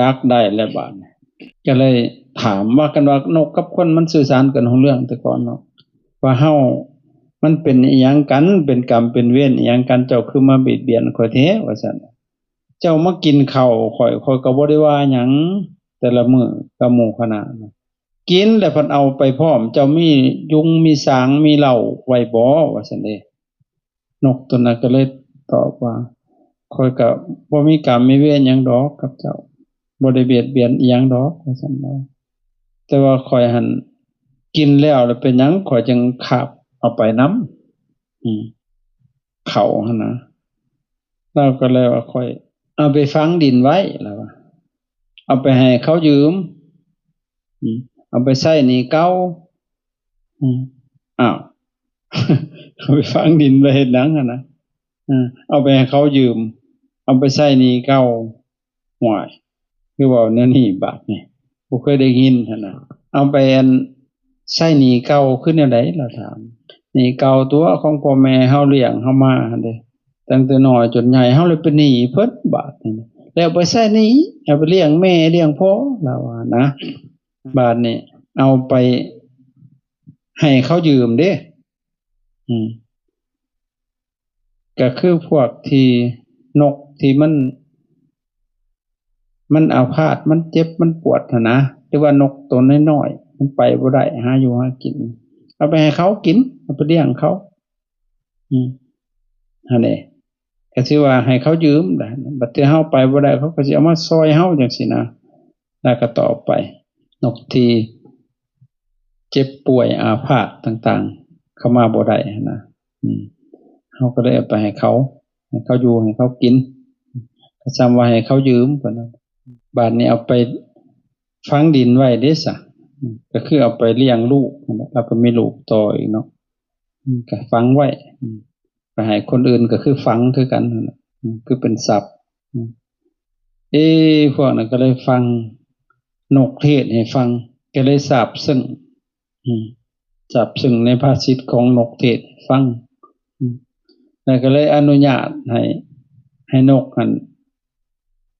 ດັກໄດ້ແລ້ວບາດນີ້ ກໍເລີຍຖາມວ່າ ກັນວ່ານົກກັບຄົນມັນສື່ສານກັນຮູ້ເລື່ອງແຕ່ກ່ອນເນາະ ວ່າເຮົາມັນເປັນອີ່ຫຍັງກັນ ເປັນກຳເປັນເວນອີ່ຫຍັງກັນ ເຈົ້າຄືມາບຽດບຽນຂ້ອຍແທ້ ວ່າຊັ້ນ ເຈົ້າມາກິນເຂົ້າຂ້ອຍ ຂ້ອຍກໍບໍ່ໄດ້ວ່າຫຍັງ ແຕ່ລະມື້ກັບໝູ່ຄະນະ ກິນແລ້ວພັດເອົາໄປພ້ອມ ເຈົ້າມີຍຸງມີສາງມີເຫຼົ້າໄວ້ບໍ່ ວ່າຊັ້ນເດ. ນົກໂຕນັ້ນກໍເລີຍຕອບວ່າ ຂ້ອຍກໍບໍ່ມີກຳມີເວນຫຍັງດອກກັບເຈົ້າ ບໍ່ໄດ້ບຽດບຽນອີ່ຫຍັງດອກ ວ່າຊັ້ນເນາະ ແຕ່ວ່າຂ້ອຍຫັ້ນກິນແລ້ວ ແລ້ວເປັນຫຍັງຂ້ອຍຈຶ່ງຄາບເອົາໄປນຳ ອືມ ເຂົ້າຫັ້ນນະ ລາວກໍເລີຍວ່າ ຂ້ອຍເອົາໄປຝັງດິນໄວ້ ລາວວ່າ ເອົາໄປໃຫ້ເຂົາຢືມ ອືມ ເອົາໄປໃຊ້ໜີ້ເກົ່າ ອືມ ອ້າວ ເອົາໄປຝັງດິນໄວ້ເຮັດຫຍັງຫັ້ນນະ ເອີ ເອົາໄປໃຫ້ເຂົາຢືມ ເອົາໄປໃຊ້ໜີ້ເກົ່າ ຫ້ວຍ ຄືເວົ້າແນວນີ້ບາດນີ້ ບໍ່ເຄີຍໄດ້ຍິນຫັ້ນນະ ເອົາໄປອັນໃຊ້ໜີ້ເກົ່າຄືແນວໃດ ລາວຖາມ ໜີ້ເກົ່າຕົວະຂອງພໍ່ແມ່ເຮົາລ້ຽງເຮົາມາຫັ້ນເດ ຕັ້ງແຕ່ນ້ອຍຈົນໃຫຍ່ ເຮົາເລີຍເປັນໜີ້ເພິ່ນບາດນີ້ ແລ້ວໄປໃຊ້ໜີ້ ເອົາໄປລ້ຽງແມ່ລ້ຽງພໍ່ ລາວວ່ານະ ບາດນີ້ເອົາໄປໃຫ້ເຂົາຢືມເດ້ ອືມ ກໍຄືພວກທີ່ນົກທີ່ມັນ ມັນອາພາດ ມັນເຈັບ ມັນປວດຫັ້ນນະ ຫຼືວ່ານົກໂຕນ້ອຍໆ ມັນໄປບໍ່ໄດ້ ຫາຢູ່ຫາກິນ ເອົາໄປໃຫ້ເຂົາກິນ ເອົາໄປລ້ຽງເຂົາ ອືມ ຫັ້ນເດ ກໍຖືວ່າໃຫ້ເຂົາຢືມ ບັດເທື່ອເຮົາໄປບໍ່ໄດ້ ເຂົາກໍຊິເອົາມາຊ່ອຍເຮົາ ຈັ່ງຊີ້ນະ. ແລ້ວກໍຕໍ່ໄປ ນົກທີ່ເຈັບປ່ວຍອາພາດຕ່າງໆ ເຂົ້າມາບໍ່ໄດ້ຫັ້ນນະ ອືມ ເຮົາກໍເລີຍເອົາໄປໃຫ້ເຂົາ ໃຫ້ເຂົາຢູ່ ໃຫ້ເຂົາກິນ ກໍສ່ຳວ່າໃຫ້ເຂົາຢືມເພິ່ນ ບາດນີ້ເອົາໄປຝັງດິນໄວ້ເດ້ຊະ ອືມ ກໍຄືເອົາໄປລ້ຽງລູກ ແລ້ວກໍມີລູກຕໍ່ອີກເນາະ ອືມ ກໍຝັງໄວ້ ອືມ ໄປໃຫ້ຄົນອື່ນກໍຄືຝັງຄືກັນຫັ້ນແຫຼະ ອືມ ຄືເປັນສັບ ອືມ ເອ ພວກນັ້ນກໍເລີຍຟັງນົກເທດໃຫ້ຟັງ ກໍເລີຍຊາບຊຶ້ງ ອືມ ຊາບຊຶ້ງໃນພາສິດຂອງນົກເທດໃຫ້ຟັງ ອືມ ແລ້ວກໍເລີຍອະນຸຍາດໃຫ້ ໃຫ້ນົກຫັ້ນ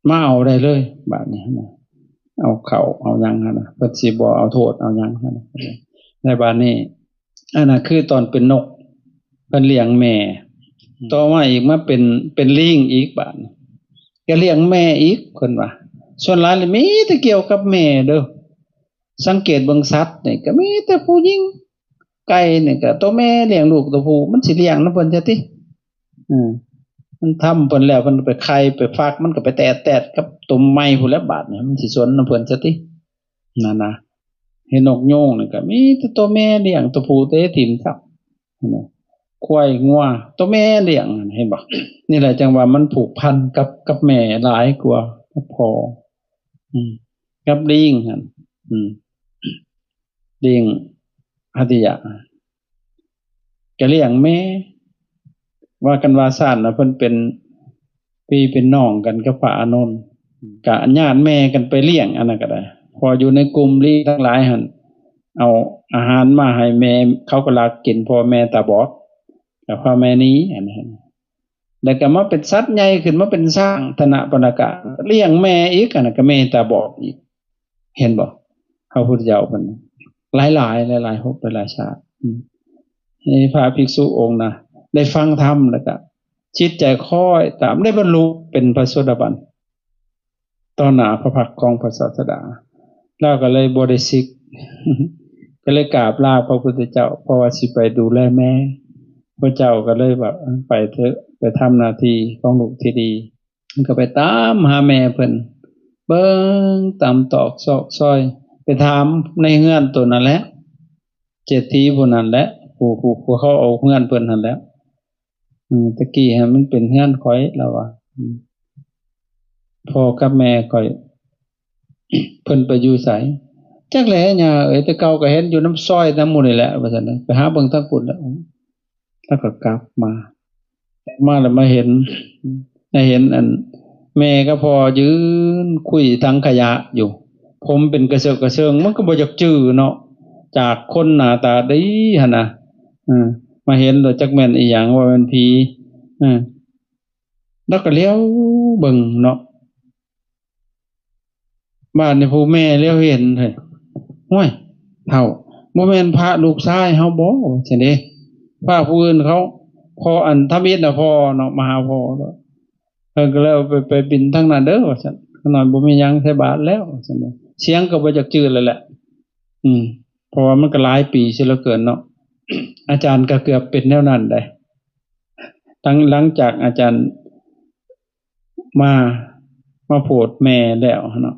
ມາເອົາໄດ້ເລີຍ ບາດນີ້ນະ ເອົາເຂົ້າເອົາຫຍັງຫັ້ນນະ ເພິ່ນຊິບໍ່ເອົາໂທດເອົາຫຍັງຫັ້ນນະ ແລ້ວບາດນີ້ ອັນນັ້ນຄືຕອນເປັນນົກ ເພິ່ນລ້ຽງແມ່ ອືມ ຕໍ່ມາອີກມາເປັນ ເປັນລີງອີກບາດນີ້ ກໍລ້ຽງແມ່ອີກ ເພິ່ນວ່າ ສ່ວນຫຼາຍລະມີແຕ່ກ່ຽວກັບແມ່ເດີ້ ສັງເກດເບິ່ງສັດນີ້ກໍມີແຕ່ຜູ້ຍິງ ໄກ່ນີ້ກໍໂຕແມ່ລ້ຽງລູກໂຕຜູ້ ມັນຊິລ້ຽງນຳເພິ່ນຊະຕິ ອືມ ມັນທຳເພິ່ນແລ້ວ ເພິ່ນໄປໄຂ່ໄປຟັກ ມັນກໍໄປແຕດໆກັບໂຕໃໝ່ພຸ້ນແຫຼະ ບາດນີ້ມັນຊິສົນນຳເພິ່ນຊະຕິ ນັ້ນນະ ເຫັນນົກຍູງນີ້ກໍມີແຕ່ໂຕແມ່ລ້ຽງ ໂຕຜູ້ເຕະຖິ້ມຊ້ຳ ຄວາຍງົວໂຕແມ່ລ້ຽງ ເຫັນບໍ່ ນີ້ແຫຼະຈັ່ງວ່າມັນຜູກພັນກັບ ກັບແມ່ຫຼາຍກວ່າກັບພໍ່ ອືມ ກັບລີງຫັ້ນ ອືມ ລີງພັດທະຍາ ກໍລ້ຽງແມ່ ວ່າກັນວ່າຊັ້ນນະ ເພິ່ນເປັນພີ່ເປັນນ້ອງກັນກັບພະອານົນ ກະຍາດແມ່ກັນໄປລ້ຽງ ອັນນັ້ນກໍໄດ້ ເພາະຢູ່ໃນກຸ່ມລີທັງຫຼາຍຫັ້ນ ເອົາອາຫານມາໃຫ້ແມ່ ເຂົາກໍລັກກິນ ເພາະວ່າແມ່ຕາບອດ ກໍພາແມ່ໜີ ອັນນັ້ນ ແລ້ວກໍມາເປັນສັດໃຫຍ່ຂຶ້ນ ມາເປັນຊ້າງທະນະປະນາກາ ລ້ຽງແມ່ອີກ ອັນນັ້ນກໍແມ່ຕາບອດອີກ ເຫັນບໍ່? ພະພຸດທະເຈົ້າເພິ່ນຫຼາຍໆ ຫຼາຍໆ ພົບ ຫຼາຍໆຊາດ ອືມ ໃຫ້ພະພິກສຸອົງນະ ໄດ້ຟັງທຳ ແລ້ວກະຈິດໃຈຄ້ອຍຕາມ ໄດ້ບັນລຸເປັນພະໂສດາບັນ ຕໍ່ໜ້າພະພັກຂອງພະສາສະດາ ລາວກໍເລີຍບໍ່ໄດ້ສິກ ກໍເລີຍກາບລາພະພຸດທະເຈົ້າ ເພາະວ່າຊິໄປດູແລແມ່ ພະເຈົ້າກໍເລີຍວ່າ ເອີ ໄປເຖາະ ໄປທຳໜ້າທີ່ຂອງລູກທີ່ດີ. ມັນກໍໄປຕາມຫາແມ່ເພິ່ນ ເບິ່ງຕາມຕອກຊອກຊອຍ ໄປຖາມໃນເຮືອນໂຕນັ້ນແຫຼະ ເສດຖີຜູ້ນັ້ນແຫຼະ ຜູ້ ຜູ້ ຜູ້ເຂົາເອົາເຮືອນເພິ່ນຫັ້ນແຫຼະ ອືມ ຕະກີ້ຫັ້ນມັນເປັນເຮືອນຂ້ອຍ ລາວວ່າ ອືມ ພໍ່ກັບແມ່ຂ້ອຍ ເພິ່ນໄປຢູ່ໃສ? ຈັກແຫຼະຍ່າເອີຍ ແຕ່ເກົ່າກໍເຫັນຢູ່ນຳຊອຍນຳໝູ່ນີ້ແຫຼະ ວ່າຊັ້ນນະ ໄປຫາເບິ່ງທາງພຸ້ນແຫຼະ. ແລ້ວກໍກັບມາ ມາແລ້ວມາເຫັນ ມາເຫັນອັນແມ່ກັບພໍ່ຢືນຄຸຍຖັງຂະຫຍະຢູ່ ຜົມເປັນກະເສິກກະເສິງ ມັນກໍບໍ່ຢາກຈື່ເນາະ ຈາກຄົນໜ້າຕາດີຫັ້ນນະ ເອີ ມາເຫັນແລ້ວຈັກແມ່ນອີ່ຫຍັງ ວ່າແມ່ນຜີ ເອີ ແລ້ວກໍຫຼຽວເບິ່ງເນາະ. ບາດນີ້ຜູ້ແມ່ຫຼຽວເຫັນ ເຮີ້ຍ ຫ້ວຍ ເຖົ້າ ບໍ່ແມ່ນພະລູກຊາຍເຮົາບໍ ວ່າຊັ້ນເດ້ ພະຜູ້ອື່ນເຂົາ ພໍ່ອັນທຳອິດນະ ພໍ່ເນາະ ມາຫາພໍ່ ເພິ່ນກໍເລີຍໄປ ໄປບິນທາງນັ້ນເດີ ວ່າຊັ້ນ ຂ້ານ້ອຍບໍ່ມີຫຍັງໃສ່ບາດແລ້ວ ວ່າຊັ້ນເດ້ ສຽງກໍບໍ່ຈັກຈື່ແລ້ວແຫຼະ ອືມ ເພາະວ່າມັນກໍຫຼາຍປີເສຍເຫຼືອເກີນເນາະ ອາຈານກໍເກືອບເປັນແນວນັ້ນໄດ໋ ຫຼັງ ຫຼັງຈາກອາຈານ ມາ ມາໂພດແມ່ແລ້ວເນາະ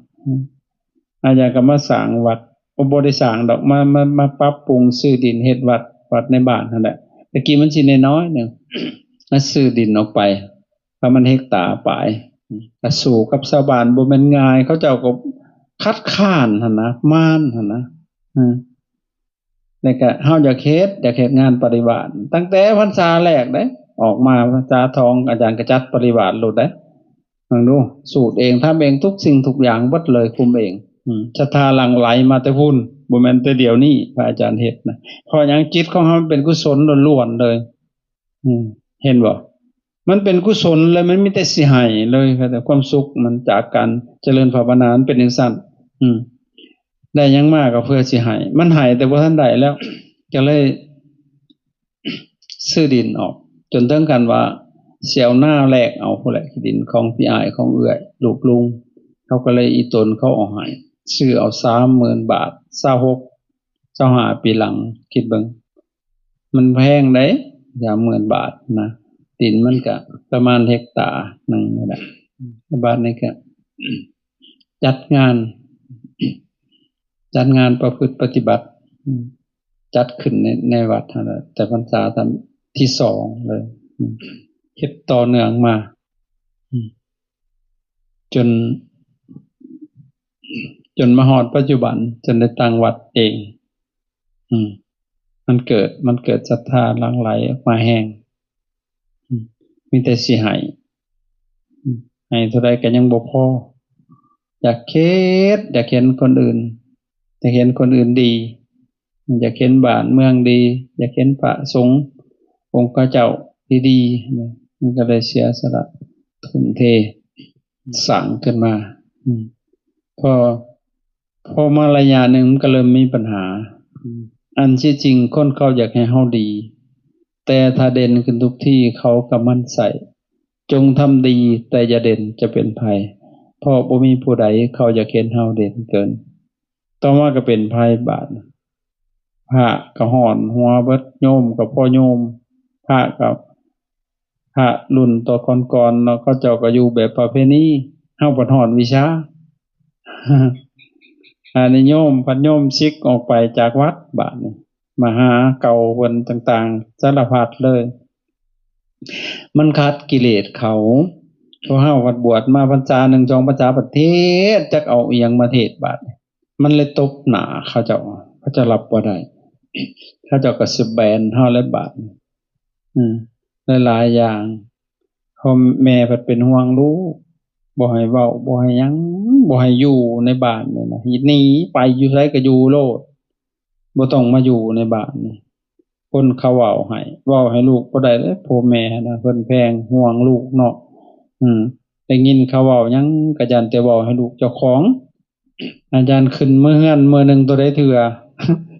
ອາຈານກໍມາສ້າງວັດ ໂອ ບໍ່ໄດ້ສ້າງດອກ ມາ ມາ ມາປັບປຸງຊື້ດິນເຮັດວັດ ວັດໃນບ້ານຫັ້ນແຫຼະ ແຕ່ກີ້ມັນຊິນ້ອຍໆໜຶ່ງ ມາຊື້ດິນອອກໄປ ປະມານເຮັກຕາປາຍ ກໍສູ້ກັບຊາວບ້ານບໍ່ແມ່ນງ່າຍ ເຂົາເຈົ້າກໍຄັດຄ້ານຫັ້ນນະ ມານຫັ້ນນະ ເອີ ແລ້ວກະເຮົາຢາກເຮັດ ຢາກເຮັດງານປະລິວາດ ຕັ້ງແຕ່ພັນສາແລກເດ້ ອອກມາພັນສາສອງ ອາຈານກະຈັດປະລິວາດໂລດເດ້ ເບິ່ງດູ ສູດເອງ ທຳເອງທຸກສິ່ງທຸກຢ່າງເບິດເລີຍ ຄຸມເອງ ອືມ ສັດທາຫຼັ່ງໄຫຼມາແຕ່ພຸ້ນ ບໍ່ແມ່ນແຕ່ດຽວນີ້ພະອາຈານເຮັດນະ ເພາະຫຍັງ? ຈິດຂອງເຮົາມັນເປັນກຸສົນລ້ວນໆເລີຍ ອືມ ເຫັນບໍ່? ມັນເປັນກຸສົນເລີຍ ມັນມີແຕ່ຊິໃຫ້ເລີຍ ຄວາມສຸກມັນຈາກການຈະເລີນພາວະນາ ມັນເປັນຈັ່ງຊັ້ນ ອືມ ໄດ້ຫຍັງມາກໍເພື່ອຊິໃຫ້ ມັນໃຫ້ແຕ່ບໍ່ທັນໄດ້ແລ້ວ ກໍເລີຍຊື້ດິນອອກ ຈົນເຖິງຂັ້ນວ່າຊິເອົານາແລກເອົາພຸ້ນແຫຼະ ທີ່ດິນຂອງພີ່ອ້າຍ ຂອງເອື້ອຍ ລູກລຸງ ເຂົາກໍເລີຍອີ່ຕົນເຂົາເອົາໃຫ້ ຊື້ເອົາສາມໝື່ນບາດ ຊາວຫົກ ຊາວຫ້າປີຫຼັງ ຄິດເບິ່ງ ມັນແພງເດ້ ສາມໝື່ນບາດນະ ດິນມັນກະປະມານເຮັກຕາໜຶ່ງນີ້ແຫຼະ ບາດນີ້ກະຈັດງານ ຈັດງານປະພຶດປະຕິບັດ ຈັດຂຶ້ນໃນ ໃນວັດຫັ້ນແຫຼະ ແຕ່ພັນສາທີສອງເລີຍ ເຮັດຕໍ່ເນື່ອງມາ ຈົນ ຈົນມາຮອດປັດຈຸບັນ ຈົນໄດ້ຕັ້ງວັດເອງ ອືມ ມັນເກີດ ມັນເກີດສັດທາຫຼັ່ງໄຫຼອອກມາແຮງ ອືມ ມີແຕ່ຊິໃຫ້ ອືມ ໃຫ້ເທົ່າໃດກໍຍັງບໍ່ພໍ ຢາກເຮັດ ຢາກເຫັນຄົນອື່ນ ຢາກເຫັນຄົນອື່ນດີ ຢາກເຫັນບ້ານເມືອງດີ ຢາກເຫັນພະສົງອົງຄະເຈົ້າດີໆ ມັນກໍໄດ້ເສຍສະຫຼະ ທຸ່ມເທ ສ້າງຂຶ້ນມາ ອືມ ພໍ ພໍມາໄລຍະໜຶ່ງມັນກໍເລີ່ມມີບັນຫາ ອັນທີ່ຈິງຄົນເຂົາຢາກໃຫ້ເຮົາດີ ແຕ່ຖ້າເດັ່ນຂຶ້ນທຸກທີ່ເຂົາກໍໝັ້ນໃສ່ ຈົ່ງທຳດີແຕ່ຢ່າເດັ່ນຈະເປັນໄພ ເພາະບໍ່ມີຜູ້ໃດເຂົາຢາກເຫັນເຮົາເດັ່ນເກີນ ຕໍ່ມາກໍເປັນໄພບາດ ພະກໍຮ້ອນຫົວເບິດ ໂຍມກໍພໍໂຍມ ພະກໍ ພະລຸ້ນຕໍ່ກ່ອນໆເນາະ ເຂົາເຈົ້າກໍຢູ່ແບບປະເພນີ ເຮົາພັດຮ້ອນວິຊາ ອາ ນິຍົມ ພັດໂຍມສິກອອກໄປຈາກວັດ ບາດນີ້ ມາຫາເກົ່າເພິ່ນຕ່າງໆ ສາລະພັດເລີຍ ມັນຂັດກິເລດເຂົາ ພວກເຮົາພັດບວດມາພັນສາໜຶ່ງສອງພັນສາ ພັດເທດ ຈັກເອົາອີ່ຫຍັງມາເທດບາດນີ້ ມັນເລີຍຕົບໜ້າເຂົາເຈົ້າ ເຂົາເຈົ້າຮັບບໍ່ໄດ້ ເຂົາເຈົ້າກໍຊິແບນເຮົາແລ້ວບາດ ອືມ ຫຼາຍໆຢ່າງ ພໍ່ແມ່ພັດເປັນຫ່ວງລູກ ບໍ່ໃຫ້ເວົ້າ ບໍ່ໃຫ້ຫຍັງ ບໍ່ໃຫ້ຢູ່ໃນບ້ານນີ້ນະ ໜີໄປ ຢູ່ໃສກໍຢູ່ໂລດ ບໍ່ຕ້ອງມາຢູ່ໃນບ້ານນີ້. ຄົນເຂົາເວົ້າໃຫ້ ເວົ້າໃຫ້ລູກບໍ່ໄດ້ເດ້ ພໍ່ແມ່ຫັ້ນນະ ເພິ່ນແພງຫ່ວງລູກເນາະ. ອືມ ໄດ້ຍິນເຂົາເວົ້າຫຍັງກໍຢ້ານແຕ່ເວົ້າໃຫ້ລູກເຈົ້າຂອງ. ອາຈານຂຶ້ນເມືອເຮືອນມື້ໜຶ່ງບໍ່ໄດ້ເທື່ອ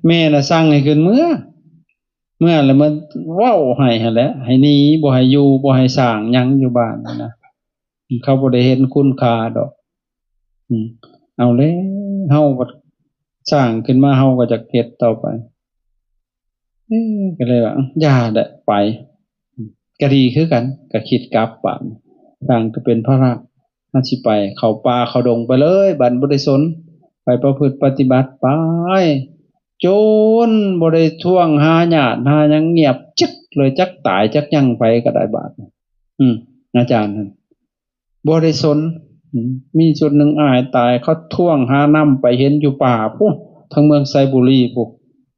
ແມ່ນະສັ່ງໃຫ້ຂຶ້ນເມືອ ເມືອແລ້ວມາເວົ້າໃຫ້ຫັ້ນແຫຼະ ໃຫ້ໜີ ບໍ່ໃຫ້ຢູ່ ບໍ່ໃຫ້ສ້າງຫຍັງຢູ່ບ້ານຫັ້ນນະ. ເຂົາບໍ່ໄດ້ເຫັນຄຸນຄ່າດອກ. ອືມ ເອົາແລ້ວ ເຮົາບັດສ້າງຂຶ້ນມາ ເຮົາກໍຈະເຮັດຕໍ່ໄປ. ເອີ ກໍເລີຍວ່າ ຢ່າແຫຼະ ໄປ ກໍດີຄືກັນ ກໍຄິດກັບບາດນີ້ ສ້າງກໍເປັນພາລະ ເຮົາຊິໄປເຂົ້າປ່າເຂົ້າດົງໄປເລີຍ ບາດບໍ່ໄດ້ສົນ ໄປປະພຶດປະຕິບັດໄປ ຈົນບໍ່ໄດ້ທວງຫາຍາດຫາຫຍັງ ງຽບຈຶກເລີຍ ຈັກຕາຍຈັກຫຍັງໄປກໍໄດ້ບາດນີ້. ອືມ ອາຈານຫັ້ນ ບໍ່ໄດ້ສົນ. ອືມ ມີຊຸດໜຶ່ງອ້າຍຕາຍ ເຂົາທວງຫານຳໄປເຫັນຢູ່ປ່າພຸ້ນ ທາງເມືອງໄຊບູລີພຸ້ນ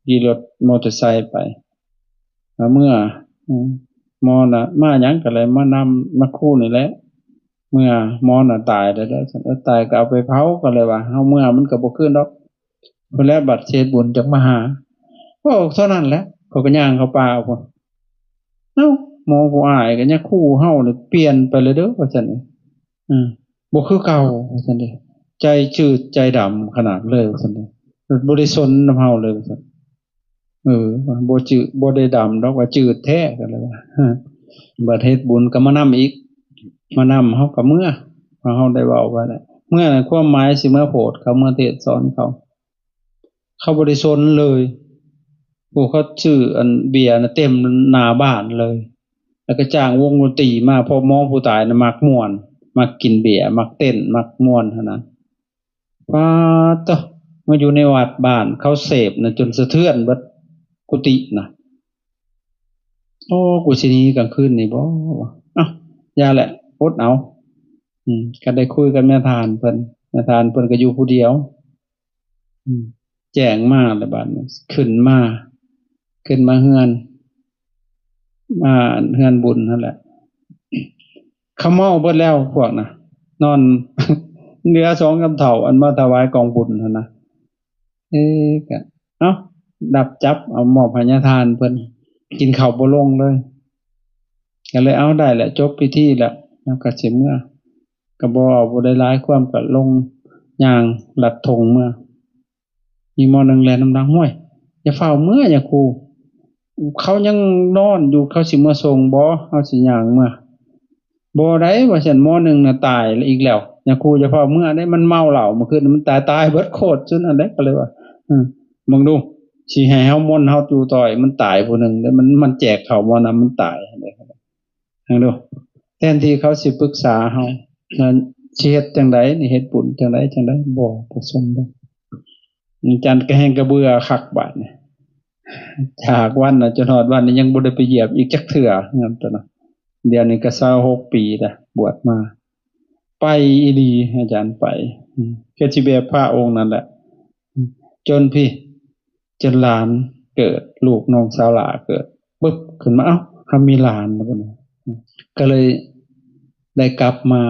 ຂີ່ລົດມໍເຕີໄຊໄປ ມາເມືອ ອືມ ໝໍນະ ມາຫຍັງກໍແລ້ວ ມານຳ ມາຄູນີ້ແຫຼະ ເມືອ ໝໍນະຕາຍແລ້ວເດີ ເອີ ຕາຍກໍເອົາໄປເຜົາ ກໍເລີຍວ່າ ເຮົາເມືອມັນກໍບໍ່ຄືນດອກ ພຸ້ນແຫຼະ ບັດເຮັດບຸນຈັກມາຫາ. ໂອ້ ເທົ່ານັ້ນແຫຼະ ເຂົາກໍຍ່າງເຂົ້າປ່າພຸ້ນ ເອົ້າ ໝໍຜູ້ອ້າຍກໍຍັງຂູ່ເຮົານີ້ ປ່ຽນໄປແລ້ວເດີ ວ່າຊັ້ນ ອືມ ບໍ່ຄືເກົ່າ ວ່າຊັ້ນເດ ໃຈຈືດໃຈດຳຂະໜາດເລີຍ ວ່າຊັ້ນເດ ບໍ່ໄດ້ສົນນຳເຮົາເລີຍ ວ່າຊັ້ນ. ເອີ ບໍ່ຈືດ ບໍ່ໄດ້ດຳດອກ ວ່າຈືດແທ້ ກໍເລີຍວ່າ ບັດເຮັດບຸນກໍມານຳອີກ ມານຳ ເຮົາກໍເມືອ ເພາະເຮົາໄດ້ເວົ້າໄວ້ແລ້ວ ເມືອນັ້ນຄວາມໝາຍຊິເມືອໂພດເຂົາ ເມືອເທດສອນເຂົາ ເຂົາບໍ່ໄດ້ສົນເລີຍ. ໂອ້ ເຂົາຊື້ອັນເບຍນະເຕັມໜ້າບ້ານເລີຍ ແລ້ວກໍຈ້າງວົງດົນຕີມາ ເພາະໝໍຜູ້ຕາຍນະມັກມ່ວນ ມັກກິນເບຍ ມັກເຕັ້ນ ມັກມ່ວນຫັ້ນນະ. ປາດໂທ້ ມາຢູ່ໃນວັດບ້ານເຂົາເສບນະ ຈົນສະເທືອນເບິດກຸຕິນະ. ໂອ້ ກູຊິໜີກາງຄືນນີ້ບໍ? ເອົ້າ ຢ່າແຫຼະ ອົດເອົາ. ອືມ ກໍໄດ້ຄຸຍກັບແມ່ທ່ານເພິ່ນ ແມ່ທ່ານເພິ່ນກໍຢູ່ຜູ້ດຽວ. ອືມ ແຈ້ງມາແລ້ວບາດນີ້ ຂຶ້ນມາ ຂຶ້ນມາເຮືອນ ມາເຮືອນບຸນຫັ້ນແຫຼະ ເຂົາເມົາເບິດແລ້ວພວກນະ ນອນ ເຫຼືອສອງສາມເຖົ້າ ອັນມາຖວາຍກອງບຸນຫັ້ນນະ. ເອ ກະ ເອົ້າ ດັບຈັບ ເອົາມອບໃຫ້ຍາທ່ານເພິ່ນ ກິນເຂົ້າບໍ່ລົງເລີຍ ກະເລີຍ ເອົາ ໄດ້ແຫຼະ ຈົບພິທີແລ້ວ ແລ້ວກະຊິເມືອ ກະບໍ່ເວົ້າ ບໍ່ໄດ້ຫຼາຍຄວາມ ກະລົງຍ່າງລັດທົ່ງເມືອ. ມີໝໍໜຶ່ງແລ່ນນຳຫຼັງ ຫ້ວຍ ຢ່າຟ້າວເມືອຍາຄູ ເຂົາຍັງນອນຢູ່ ເຂົາຊິເມືອສົ່ງບໍ? ເຮົາຊິຍ່າງເມືອ. ບໍ່ໄດ້ ວ່າຊັ້ນ ໝໍໜຶ່ງນະຕາຍອີກແລ້ວ ຍາຄູ ຢ່າຟ້າວເມືອເດ້ ມັນເມົາເຫຼົ້າມື້ຄືນ ມັນຕາຍ ຕາຍເບິດໂຄດຊຸດນັ້ນເດ້ ກໍເລີຍວ່າ ເບິ່ງດູ ຊິໃຫ້ເຮົາມົນເຮົາຢູ່ຕໍ່ ມັນຕາຍຜູ້ໜຶ່ງເດ້ ມັນ ມັນແຈກເຂົ້າໝໍນຳ ມັນຕາຍເດ້. ເບິ່ງດູ ແທນທີ່ເຂົາຊິປຶກສາເຮົາ ແລ້ວຊິເຮັດຈັ່ງໃດນີ້ ເຮັດບຸນຈັ່ງໃດຈັ່ງໃດ ບໍ່ປະສົມເດ້. ອາຈານກໍແຮ່ງກະເບື່ອຄັກບາດນີ້ ຈາກວັນນັ້ນຈົນຮອດວັນນີ້ ຍັງບໍ່ໄດ້ໄປຢຽບອີກຈັກເທື່ອເຮືອນຕົວນັ້ນ. ດຽວນີ້ກໍຊາວຫົກປີແລ້ວ ບວດມາ ໄປອີ່ຫຼີ ອາຈານໄປ ອືມ ຄືຊິແບບພະອົງນັ້ນແຫຼະ ອືມ ຈົນພີ້ ຈົນຫຼານເກີດ ລູກນ້ອງສາວຫຼ້າເກີດປຶບຂຶ້ນມາ ເອົ້າ ເຮົາມີຫຼານແລ້ວບັດນີ້ ກໍເລີຍໄດ້ກັບມາ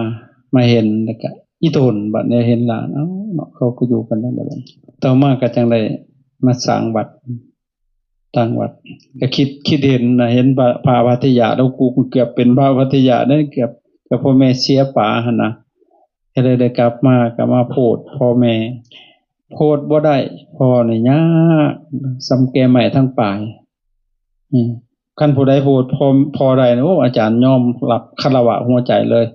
ມາເຫັນ ແລ້ວກະອີ່ຕົນ ບັດນີ້ເຫັນຫຼານ ເອົ້າເນາະ ເຂົາກໍຢູ່ກັນຈັ່ງໃດບັດນີ້. ຕໍ່ມາກໍຈັ່ງໄດ້ມາສ້າງວັດ ຕັ້ງວັດ ກໍຄິດ ຄິດເຫັນນະ ເຫັນພະ ພະວັດທະຍາດ ແລ້ວ ກູເກືອບເປັນພະວັດທະຍາດເດ້ ເກືອບ ກັບພໍ່ແມ່ເສຍປາຫັ້ນນະ ກໍເລີຍໄດ້ກັບມາ ກໍມາໂພດພໍ່ແມ່ ໂພດບໍ່ໄດ້ ພໍ່ນີ້ຍາກ ສ່ຳແກ່ໄມ້ທັງປາຍ. ອືມ ຄັນຜູ້ໃດໂພດພໍ່ ພໍ່ໄດ້ ໂອ້ ອາຈານຍອມຮັບຄາລະວະຫົວໃຈເລີຍ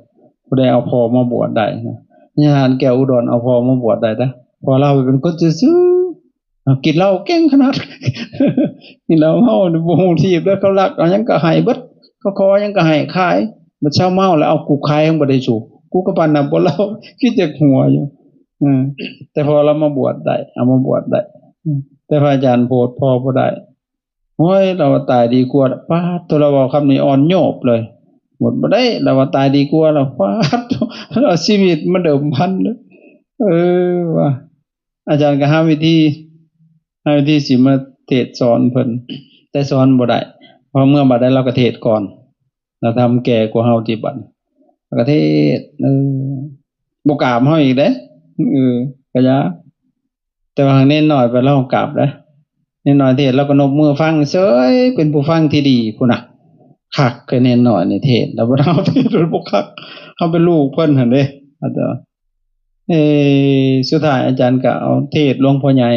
ຜູ້ໃດເອົາພໍ່ມາບວດໄດ້ນະ. ຍາທ່ານແກ້ວອຸດອນເອົາພໍ່ມາບວດໄດ້ເດ້ ເພາະລາວເປັນຄົນຊື່ໆ ກິນເຫຼົ້າເກັ່ງຂະໜາດ ກິນເຫຼົ້າເມົາ ບໍ່ຮູ້ທີບເລີຍ ເຂົາລັກເອົາຫຍັງກໍໃຫ້ເບິດ ເຂົາຂໍຫຍັງກໍໃຫ້ຂາຍ. ບັດເຊົາເມົາແລ້ວ ເອົາ ກູຂາຍຍັງບໍ່ໄດ້ສູ ກູກໍປານນັ້ນບໍ່ລາວ ຄິດຈາກຫົວຢູ່. ເອີ ແຕ່ພໍລາວມາບວດໄດ້ ເອົາມາບວດໄດ້ ອືມ ແຕ່ພະອາຈານໂພດພໍ່ບໍ່ໄດ້ ໂອ້ຍ ລາວວ່າຕາຍດີກວ່າ. ປາດໂທ້ ລາວເວົ້າຄຳນີ້ອ່ອນໂຍບເລີຍ ບວດບໍ່ໄດ້ ລາວວ່າຕາຍດີກວ່າ. ລາວ ປາດໂທ້ ລາວເອົາຊີວິດມາເດີມພັນເລີຍ. ເອີ ວ່າ ອາຈານກໍຫາວິທີ ຫາວິທີຊິມາເທດສອນເພິ່ນ ແຕ່ສອນບໍ່ໄດ້. พอเมือบาดใด๋ลาวก็เทศน์ก่อน ลาวทำแก่กว่าเฮาติบัด ลาวก็เทศน์ เออ บ่กราบเฮาอีกเด้ เออ ก็อย่า แต่ว่าเณรน้อยไปลาวกราบเด้ เณรน้อยเทศน์ลาวก็นบมือฟังเสย เป็นผู้ฟังที่ดีพุ้นน่ะ คัก คือเณรน้อยนี่เทศน์ ลาวบ่ เฮาเทศน์บ่คัก เฮาเป็นลูกเพิ่นหั่นเด้ อาจารย์ เอ สุดท้ายอาจารย์ก็เอาเทศน์หลวงพ่อใหญ่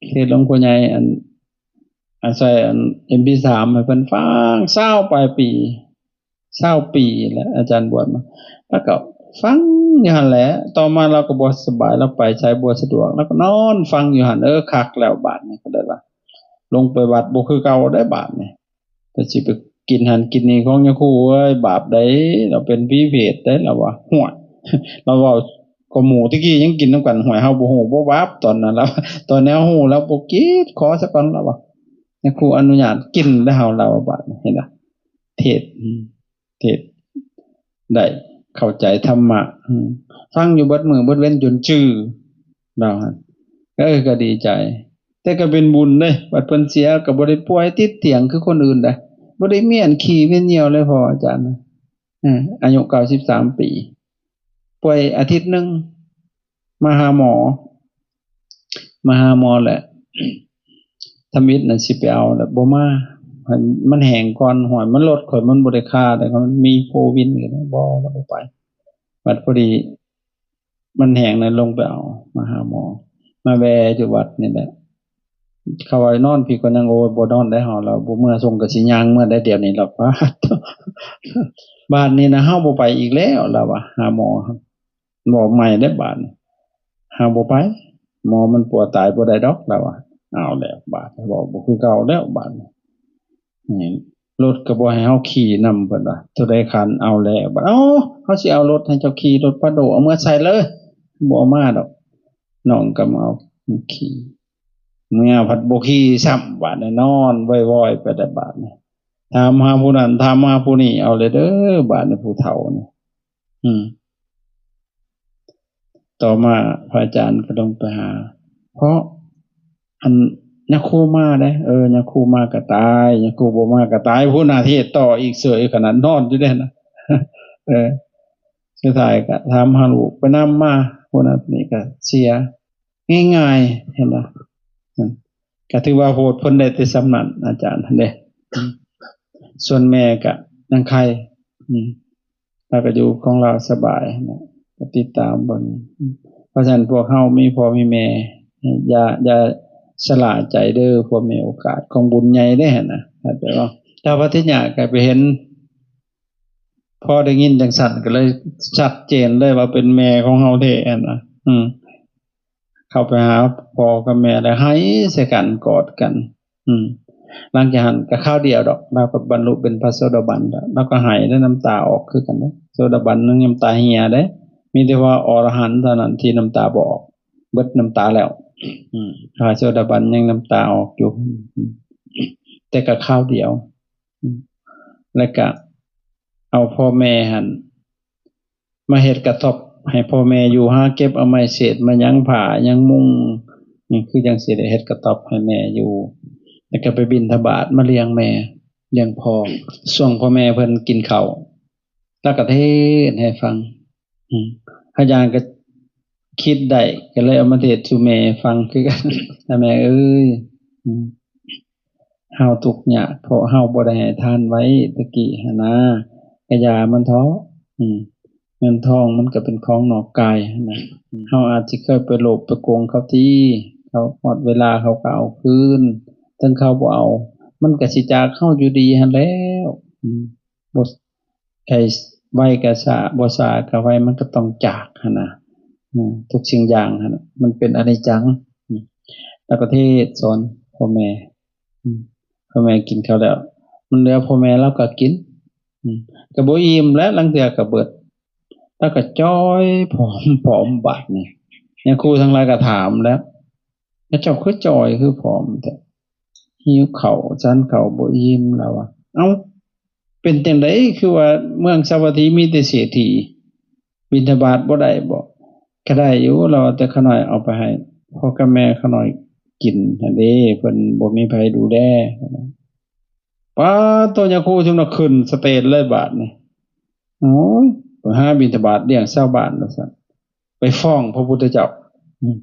เทศน์หลวงพ่อใหญ่ อัน อาศัยอัน เอ็มพีสาม ให้เพิ่นฟัง ซาวปลายปี ซาวปีแล้วอาจารย์บวชมา แล้วก็ฟังอยู่หั่นแหละ ต่อมาลาวก็บ่สบาย ลาวไปไสบ่สะดวก ลาวก็นอนฟังอยู่หั่น เออ คักแล้วบาดนี้ ก็เลยว่า ลงไปวัดบ่คือเก่าเด้บาดนี้ ไปสิไปกินหั่นกินนี่ของยาคูเอ้ย บาปใด๋ ลาวเป็นผีเปรตใด๋ ลาวว่า ห้วย ลาวเว้า ก็หมู่ตะกี้ยังกินนำกัน ห้วย เฮาบ่ฮู้บ่บาปตอนนั้น ลาว ตอนนี้เฮาฮู้ ลาวบ่กิน ขอซะก่อน ลาวว่า ยาคูอนุญาตกินแล้วเฮา ลาวว่า บาดนี้ เห็นบ่ เทศน์ อืม เทศน์ได้ เข้าใจธรรมะ อืม ฟังอยู่เบิดมื้อเบิดเว็นจนจื้อ ลาวหั่น เออ ก็ดีใจ แต่ก็เป็นบุญเด้ บัดเพิ่นเสียก็บ่ได้ป่วยติดเตียงคือคนอื่นเด้ บ่ได้เมียนขี้เมียนเยี่ยวเลย พ่ออาจารย์ เออ อายุเก้าสิบสามปี ป่วยอาทิตย์หนึ่ง มาหาหมอ มาหาหมอแหละ ทำอิฐน่ะสิไปเอาแหละ บ่มา ให้มันแห้งก่อน ห้วย มันรถข่อยมันบ่ได้คาเด้ มันมีโฟร์วินก็ได้ บ่ ลาวบ่ไป บัดพอดี มันแห้งแล้วลงไปเอา มาหาหมอ มาแวะอยู่วัดนี่แหละ เขาว่านอนพี้ก็ยัง โอ้ย บ่นอนได้เฮา ลาวบ่เมือส่งก็สิย่างเมือได้เดี๋ยวนี้ ลาวว่า บาดนี้นะ เฮาบ่ไปอีกแล้ว ลาวว่า หาหมอ เว้าใหม่เด้บาดนี้ เฮาบ่ไป หมอมันปัวตายบ่ได้ดอก ลาวว่า เอาแล้วบาดนี้ เว้าบ่คือเก่าแล้วบาดนี้ นี่ รถก็บ่ให้เฮาขี่นำ เพิ่นว่า เท่าใด๋คัน เอาแล้วบาด เอ้า เฮาสิเอารถให้เจ้าขี่ รถปาโด เอาเมือใส่เลย บ่เอามาดอก น้องก็มาเอาขี่ เมือพัดบ่ขี่ซ้ำ บาดนี้นอนวอยๆ ไปได้บาดนี้ ถามหาผู้นั้น ถามหาผู้นี้ เอาเลยเด้อบาดนี้ ผู้เฒ่านี่ อืม ต่อมาพระอาจารย์ก็ลงไปหา เพราะอันยาคูมาเด้ เออ ยาคูมาก็ตาย ยาคูบ่มาก็ตาย พุ้นน่ะ เทศน์ต่ออีกเสย ขนาดนอนอยู่เด้นะ เออ สุดท้ายก็ถามหาลูก ไปนำมา พุ้นน่ะ นี่ก็เสีย ง่ายๆ เห็นบ่ อืม ก็ถือว่าโหดเพิ่นได้แต่ส่ำนั้น อาจารย์เด้ ส่วนแม่ก็ยังไข้ อืม ลาวก็อยู่ของลาวสบายนะ ก็ติดตามเบิ่ง เพราะฉะนั้นพวกเฮามีพ่อมีแม่ อย่า อย่าชะล่าใจเด้อ พวกมีโอกาสของบุญใหญ่เด้หั่นนะ เข้าใจบ่ ถ้าปฏิญญาก็ไปเห็น พอได้ยินจั่งซั่นก็เลยชัดเจนเลยว่าเป็นแม่ของเฮาแท้หั่นนะ อืม เข้าไปหาพ่อกับแม่แล้วไห้ใส่กัน กอดกัน อืม หลังจากนั้นก็คราวเดียวดอก ลาวก็บรรลุเป็นพระโสดาบันแล้ว ลาวก็ไห้แล้วน้ำตาออกคือกันเด้ โสดาบันยังน้ำตาเหี่ยเด้ มีแต่ว่าอรหันต์เท่านั้นที่น้ำตาบ่ออก เบิดน้ำตาแล้ว อืม พระโสดาบันยังน้ำตาออกอยู่ อืม แต่ก็คราวเดียว อืม แล้วก็เอาพ่อแม่หั่น มาเฮ็ดกระต๊อบให้พ่อแม่อยู่ หาเก็บเอาไม้เศษ มาหยังผ้าหยังมุง นี่คือจั่งซี้ ได้เฮ็ดกระต๊อบให้แม่อยู่ แล้วก็ไปบิณฑบาตมาเลี้ยงแม่ เลี้ยงพ่อ ช่วงพ่อแม่เพิ่นกินข้าว ลาวก็เทศน์ให้ฟัง อืม พระอาจารย์ก็คิดได้ ก็เลยเอามาเทศน์สู่แม่ฟังคือกัน ว่า แม่เอ้ย อืม เฮาทุกข์ยาก เพราะเฮาบ่ได้ให้ทานไว้แต่กี้หั้นนะ กะอย่ามันเถาะ อืม เงินทองมันก็เป็นของนอกกายหั้นนะ เฮาอาจสิเคยไปโลภไปโกงเขาติ เขาฮอดเวลาเขาก็เอาคืน ถึงเขาบ่เอา มันก็สิจากเฮาอยู่ดีหั้นแหล้ว อืม บ่ ไก ไวก็ช้า บ่ช้าก็ไว มันก็ต้องจากหั้นนะ อืม ทุกสิ่งอย่างหั้นน่ะ มันเป็นอนิจจัง อืม แล้วก็เทศน์สอนพ่อแม่ อืม พ่อแม่กินข้าวแล้ว มันเหลือพ่อแม่ลาวก็กิน อืม ก็บ่อิ่มแล้ว ลางเทื่อก็เบิด ลาวก็จ่อยผอม ผอมบาดนี้ ยาคูทั้งหลายก็ถามแล้ว แล้วเจ้าคือจ่อยคือผอมแท้ หิวข้าว ฉันข้าวบ่อิ่ม ลาวว่า เอ้า เป็นจั่งใด๋ คือว่าเมืองสาวัตถีมีแต่เศรษฐี บิณฑบาตบ่ได้บ่ ก็ได้อยู่ ลาวว่า แต่ข้าน้อยเอาไปให้พ่อกับแม่ข้าน้อยกินหั้นเด้ เพิ่นบ่มีไผดูแล ປາດໂທ ຍາຄູຊຸມນັ້ນຂຶ້ນສະເຕດເລີຍບາດນີ້. ໂອ້ຍ ໄປຫາບິນທະບາດລ້ຽງຊາວບ້ານວ່າຊັ້ນ ໄປຟ້ອງພະພຸດທະເຈົ້າ. ອືມ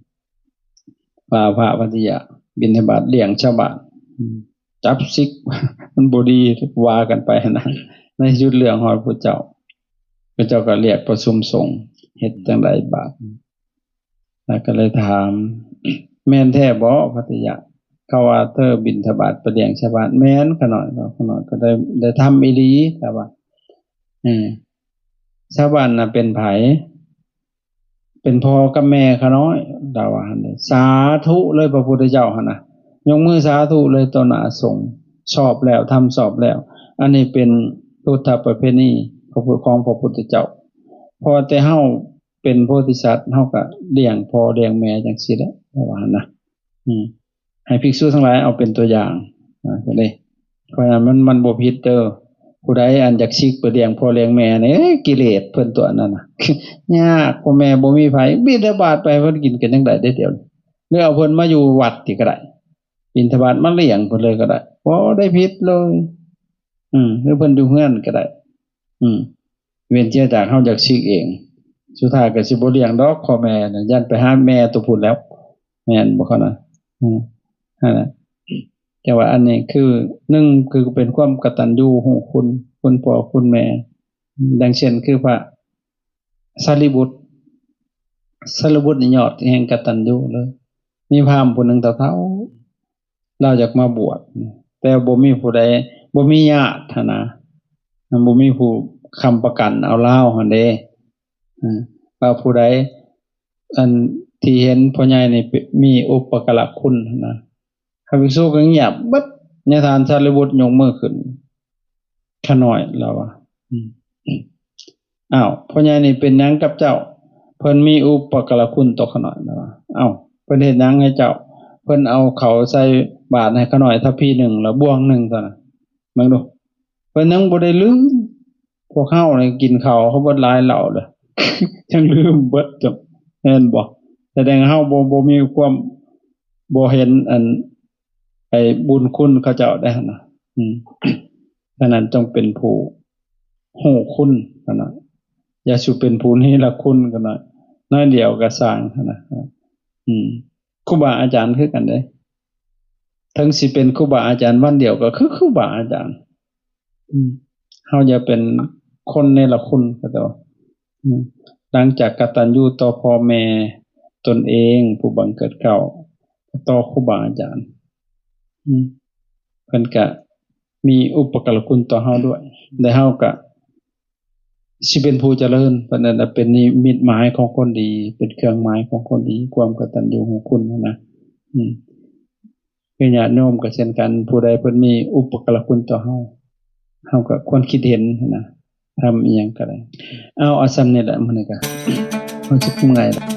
ວ່າພະພັດທະຍາບິນທະບາດລ້ຽງຊາວບ້ານ ອືມ ຈັບສິກ ມັນບໍ່ດີ ວ່າກັນໄປຫັ້ນນະ. ໃນທີ່ສຸດເລື່ອງຮອດພະເຈົ້າ ພະເຈົ້າກໍລຽກປະຊຸມສົງ ເຮັດຈັ່ງໃດບາດ? ແລ້ວກໍເລີຍຖາມ ແມ່ນແທ້ບໍ່ພັດທະຍາ? ເຂົາວ່າເທີບິນທະບາດໄປລ້ຽງຊາວບ້ານ. ແມ່ນຂະນ້ອຍ ຂະນ້ອຍກໍໄດ້ ໄດ້ທຳອີ່ຫຼີ ແຕ່ວ່າ ເອີ ຊາວບ້ານນະເປັນໃຜ? ເປັນພໍ່ກັບແມ່ຂະນ້ອຍ ລາວວ່າຫັ້ນເດ້. ສາທຸເລີຍ ພະພຸດທະເຈົ້າຫັ້ນນະ ຍົກມືສາທຸເລີຍຕໍ່ໜ້າສົງ ຊອບແລ້ວ ທຳຊອບແລ້ວ. ອັນນີ້ເປັນພຸດທະປະເພນີຂອງພະພຸດທະເຈົ້າ ເພາະແຕ່ເຮົາເປັນໂພທິສັດ ເຮົາກະລ້ຽງພໍ່ລ້ຽງແມ່ຈັ່ງຊີ້ແຫຼະ ລາວວ່າຫັ້ນນະ. ອືມ ໃຫ້ພິກສຸທັງຫຼາຍເອົາເປັນຕົວຢ່າງ ອ່າ ຈັ່ງໃດ? ເພາະນັ້ນມັນ ມັນບໍ່ຜິດເດີ. ຜູ້ໃດອັນຢາກສິກໄປລ້ຽງພໍ່ລ້ຽງແມ່ນີ້ ເອີຍ ກິເລດເພິ່ນຕົວນັ້ນນະ ຍາກ ພໍ່ແມ່ບໍ່ມີໃຜ ບິນທະບາດໄປໃຫ້ເພິ່ນກິນກັນຈັ່ງໃດເດ້ດຽວນີ້? ຫຼືເອົາເພິ່ນມາຢູ່ວັດນີ້ກໍໄດ້ ບິນທະບາດມາລ້ຽງເພິ່ນເລີຍກໍໄດ້ ບໍ່ໄດ້ຜິດເລີຍ. ອືມ ຫຼືເພິ່ນຢູ່ເຮືອນກໍໄດ້. ອືມ ເວັ້ນເສຍຈາກເຮົາຢາກສິກເອງ ສຸດທ້າຍກໍຊິບໍ່ລ້ຽງດອກພໍ່ແມ່ນະ ຢ້ານໄປຫາແມ່ຕົວພຸ້ນແລ້ວ ແມ່ນບໍ່ຂະນ້ອຍ? ອືມ ຫັ້ນແຫຼະ. ແຕ່ວ່າອັນນີ້ຄື ໜຶ່ງ ຄືເປັນຄວາມກະຕັນຍູຮູ້ຄຸນ ຄຸນພໍ່ຄຸນແມ່ ດັ່ງເຊັ່ນຄືພະສາລີບຸດ ສາລີບຸດນີ້ຍອດແຫ່ງກະຕັນຍູເລີຍ. ມີພາມຜູ້ໜຶ່ງເຖົ້າໆ ລາວຢາກມາບວດ ແຕ່ບໍ່ມີຜູ້ໃດ ບໍ່ມີຍາດຫັ້ນນະ ມັນບໍ່ມີຜູ້ຄ້ຳປະກັນເອົາລາວຫັ້ນເດ້. ເອີ ວ່າຜູ້ໃດ ອັນທີ່ເຫັນພໍ່ໃຫຍ່ນີ້ເປ- ມີອຸປະກາລະຄຸນຫັ້ນນະ ພະພິກສຸກໍງຽບເບິດ. ຍາທ່ານສາລີບຸດຍົກມືຂຶ້ນ ຂະນ້ອຍ ລາວວ່າ ອືມ ອ້າວ ພໍ່ໃຫຍ່ນີ້ເປັນຫຍັງກັບເຈົ້າ? ເພິ່ນມີອຸປະກາລະຄຸນຕໍ່ຂະນ້ອຍ ລາວວ່າ. ອ້າວ ເພິ່ນເຮັດຫຍັງໃຫ້ເຈົ້າ? ເພິ່ນເອົາເຂົ້າໃສ່ບາດໃຫ້ຂະນ້ອຍທັບພີໜຶ່ງ ແລ້ວບ່ວງໜຶ່ງເທົ່ານັ້ນ. ເບິ່ງດູ ເພິ່ນຍັງບໍ່ໄດ້ລືມ. ພວກເຮົານີ້ກິນເຂົ້າເຂົາເບິດຫຼາຍເຫຼົ່າເລີຍ ຍັງລືມເບິດ ແມ່ນບໍ່? ສະແດງເຮົາບໍ່ ບໍ່ມີຄວາມ ບໍ່ເຫັນອັນ ໄອ້ບຸນຄຸນເຂົາເຈົ້າໄດ້ຫັ້ນນະ. ອືມ ສະນັ້ນ ຈົ່ງເປັນຜູ້ຮູ້ຄຸນຫັ້ນນະ ຢ່າສູ່ເປັນຜູ້ນີລະຄຸນກັນນະ ໜ້ອຍດຽວກໍຊ່າງຫັ້ນນະ. ອືມ ຄູບາອາຈານຄືກັນເດ້ ເຖິງຊິເປັນຄູບາອາຈານວັນດຽວກໍຄືຄູບາອາຈານ. ອືມ ເຮົາຢ່າເປັນຄົນເນລະຄຸນເຂົາເຈົ້າ. ອືມ ຫຼັງຈາກກະຕັນຍູຕໍ່ພໍ່ແມ່ຕົນເອງ ຜູ້ບັງເກີດເກົ້າ ຕໍ່ຄູບາອາຈານ ອືມ ເພິ່ນກະມີອຸປະກາລະຄຸນຕໍ່ເຮົາດ້ວຍ ແລະເຮົາກະຊິເປັນຜູ້ຈະເລີນ. ເພິ່ນນັ້ນລະເປັນນິມິດໝາຍຂອງຄົນດີ ເປັນເຄື່ອງໝາຍຂອງຄົນດີ ຄວາມກະຕັນຍູຮູ້ຄຸນຫັ້ນນະ. ອືມ ຄືຍາດໂຍມກໍເຊັ່ນກັນ ຜູ້ໃດເພິ່ນມີອຸປະກາລະຄຸນຕໍ່ເຮົາ ເຮົາກໍຄວນຄິດເຫັນນະ ທຳອີ່ຫຍັງກໍໄດ້. ເອົາ ເອົາສ່ຳນີ້ແຫຼະ ມື້ນີ້ກໍຮູ້ສຶກເມື່ອຍແລ້ວ.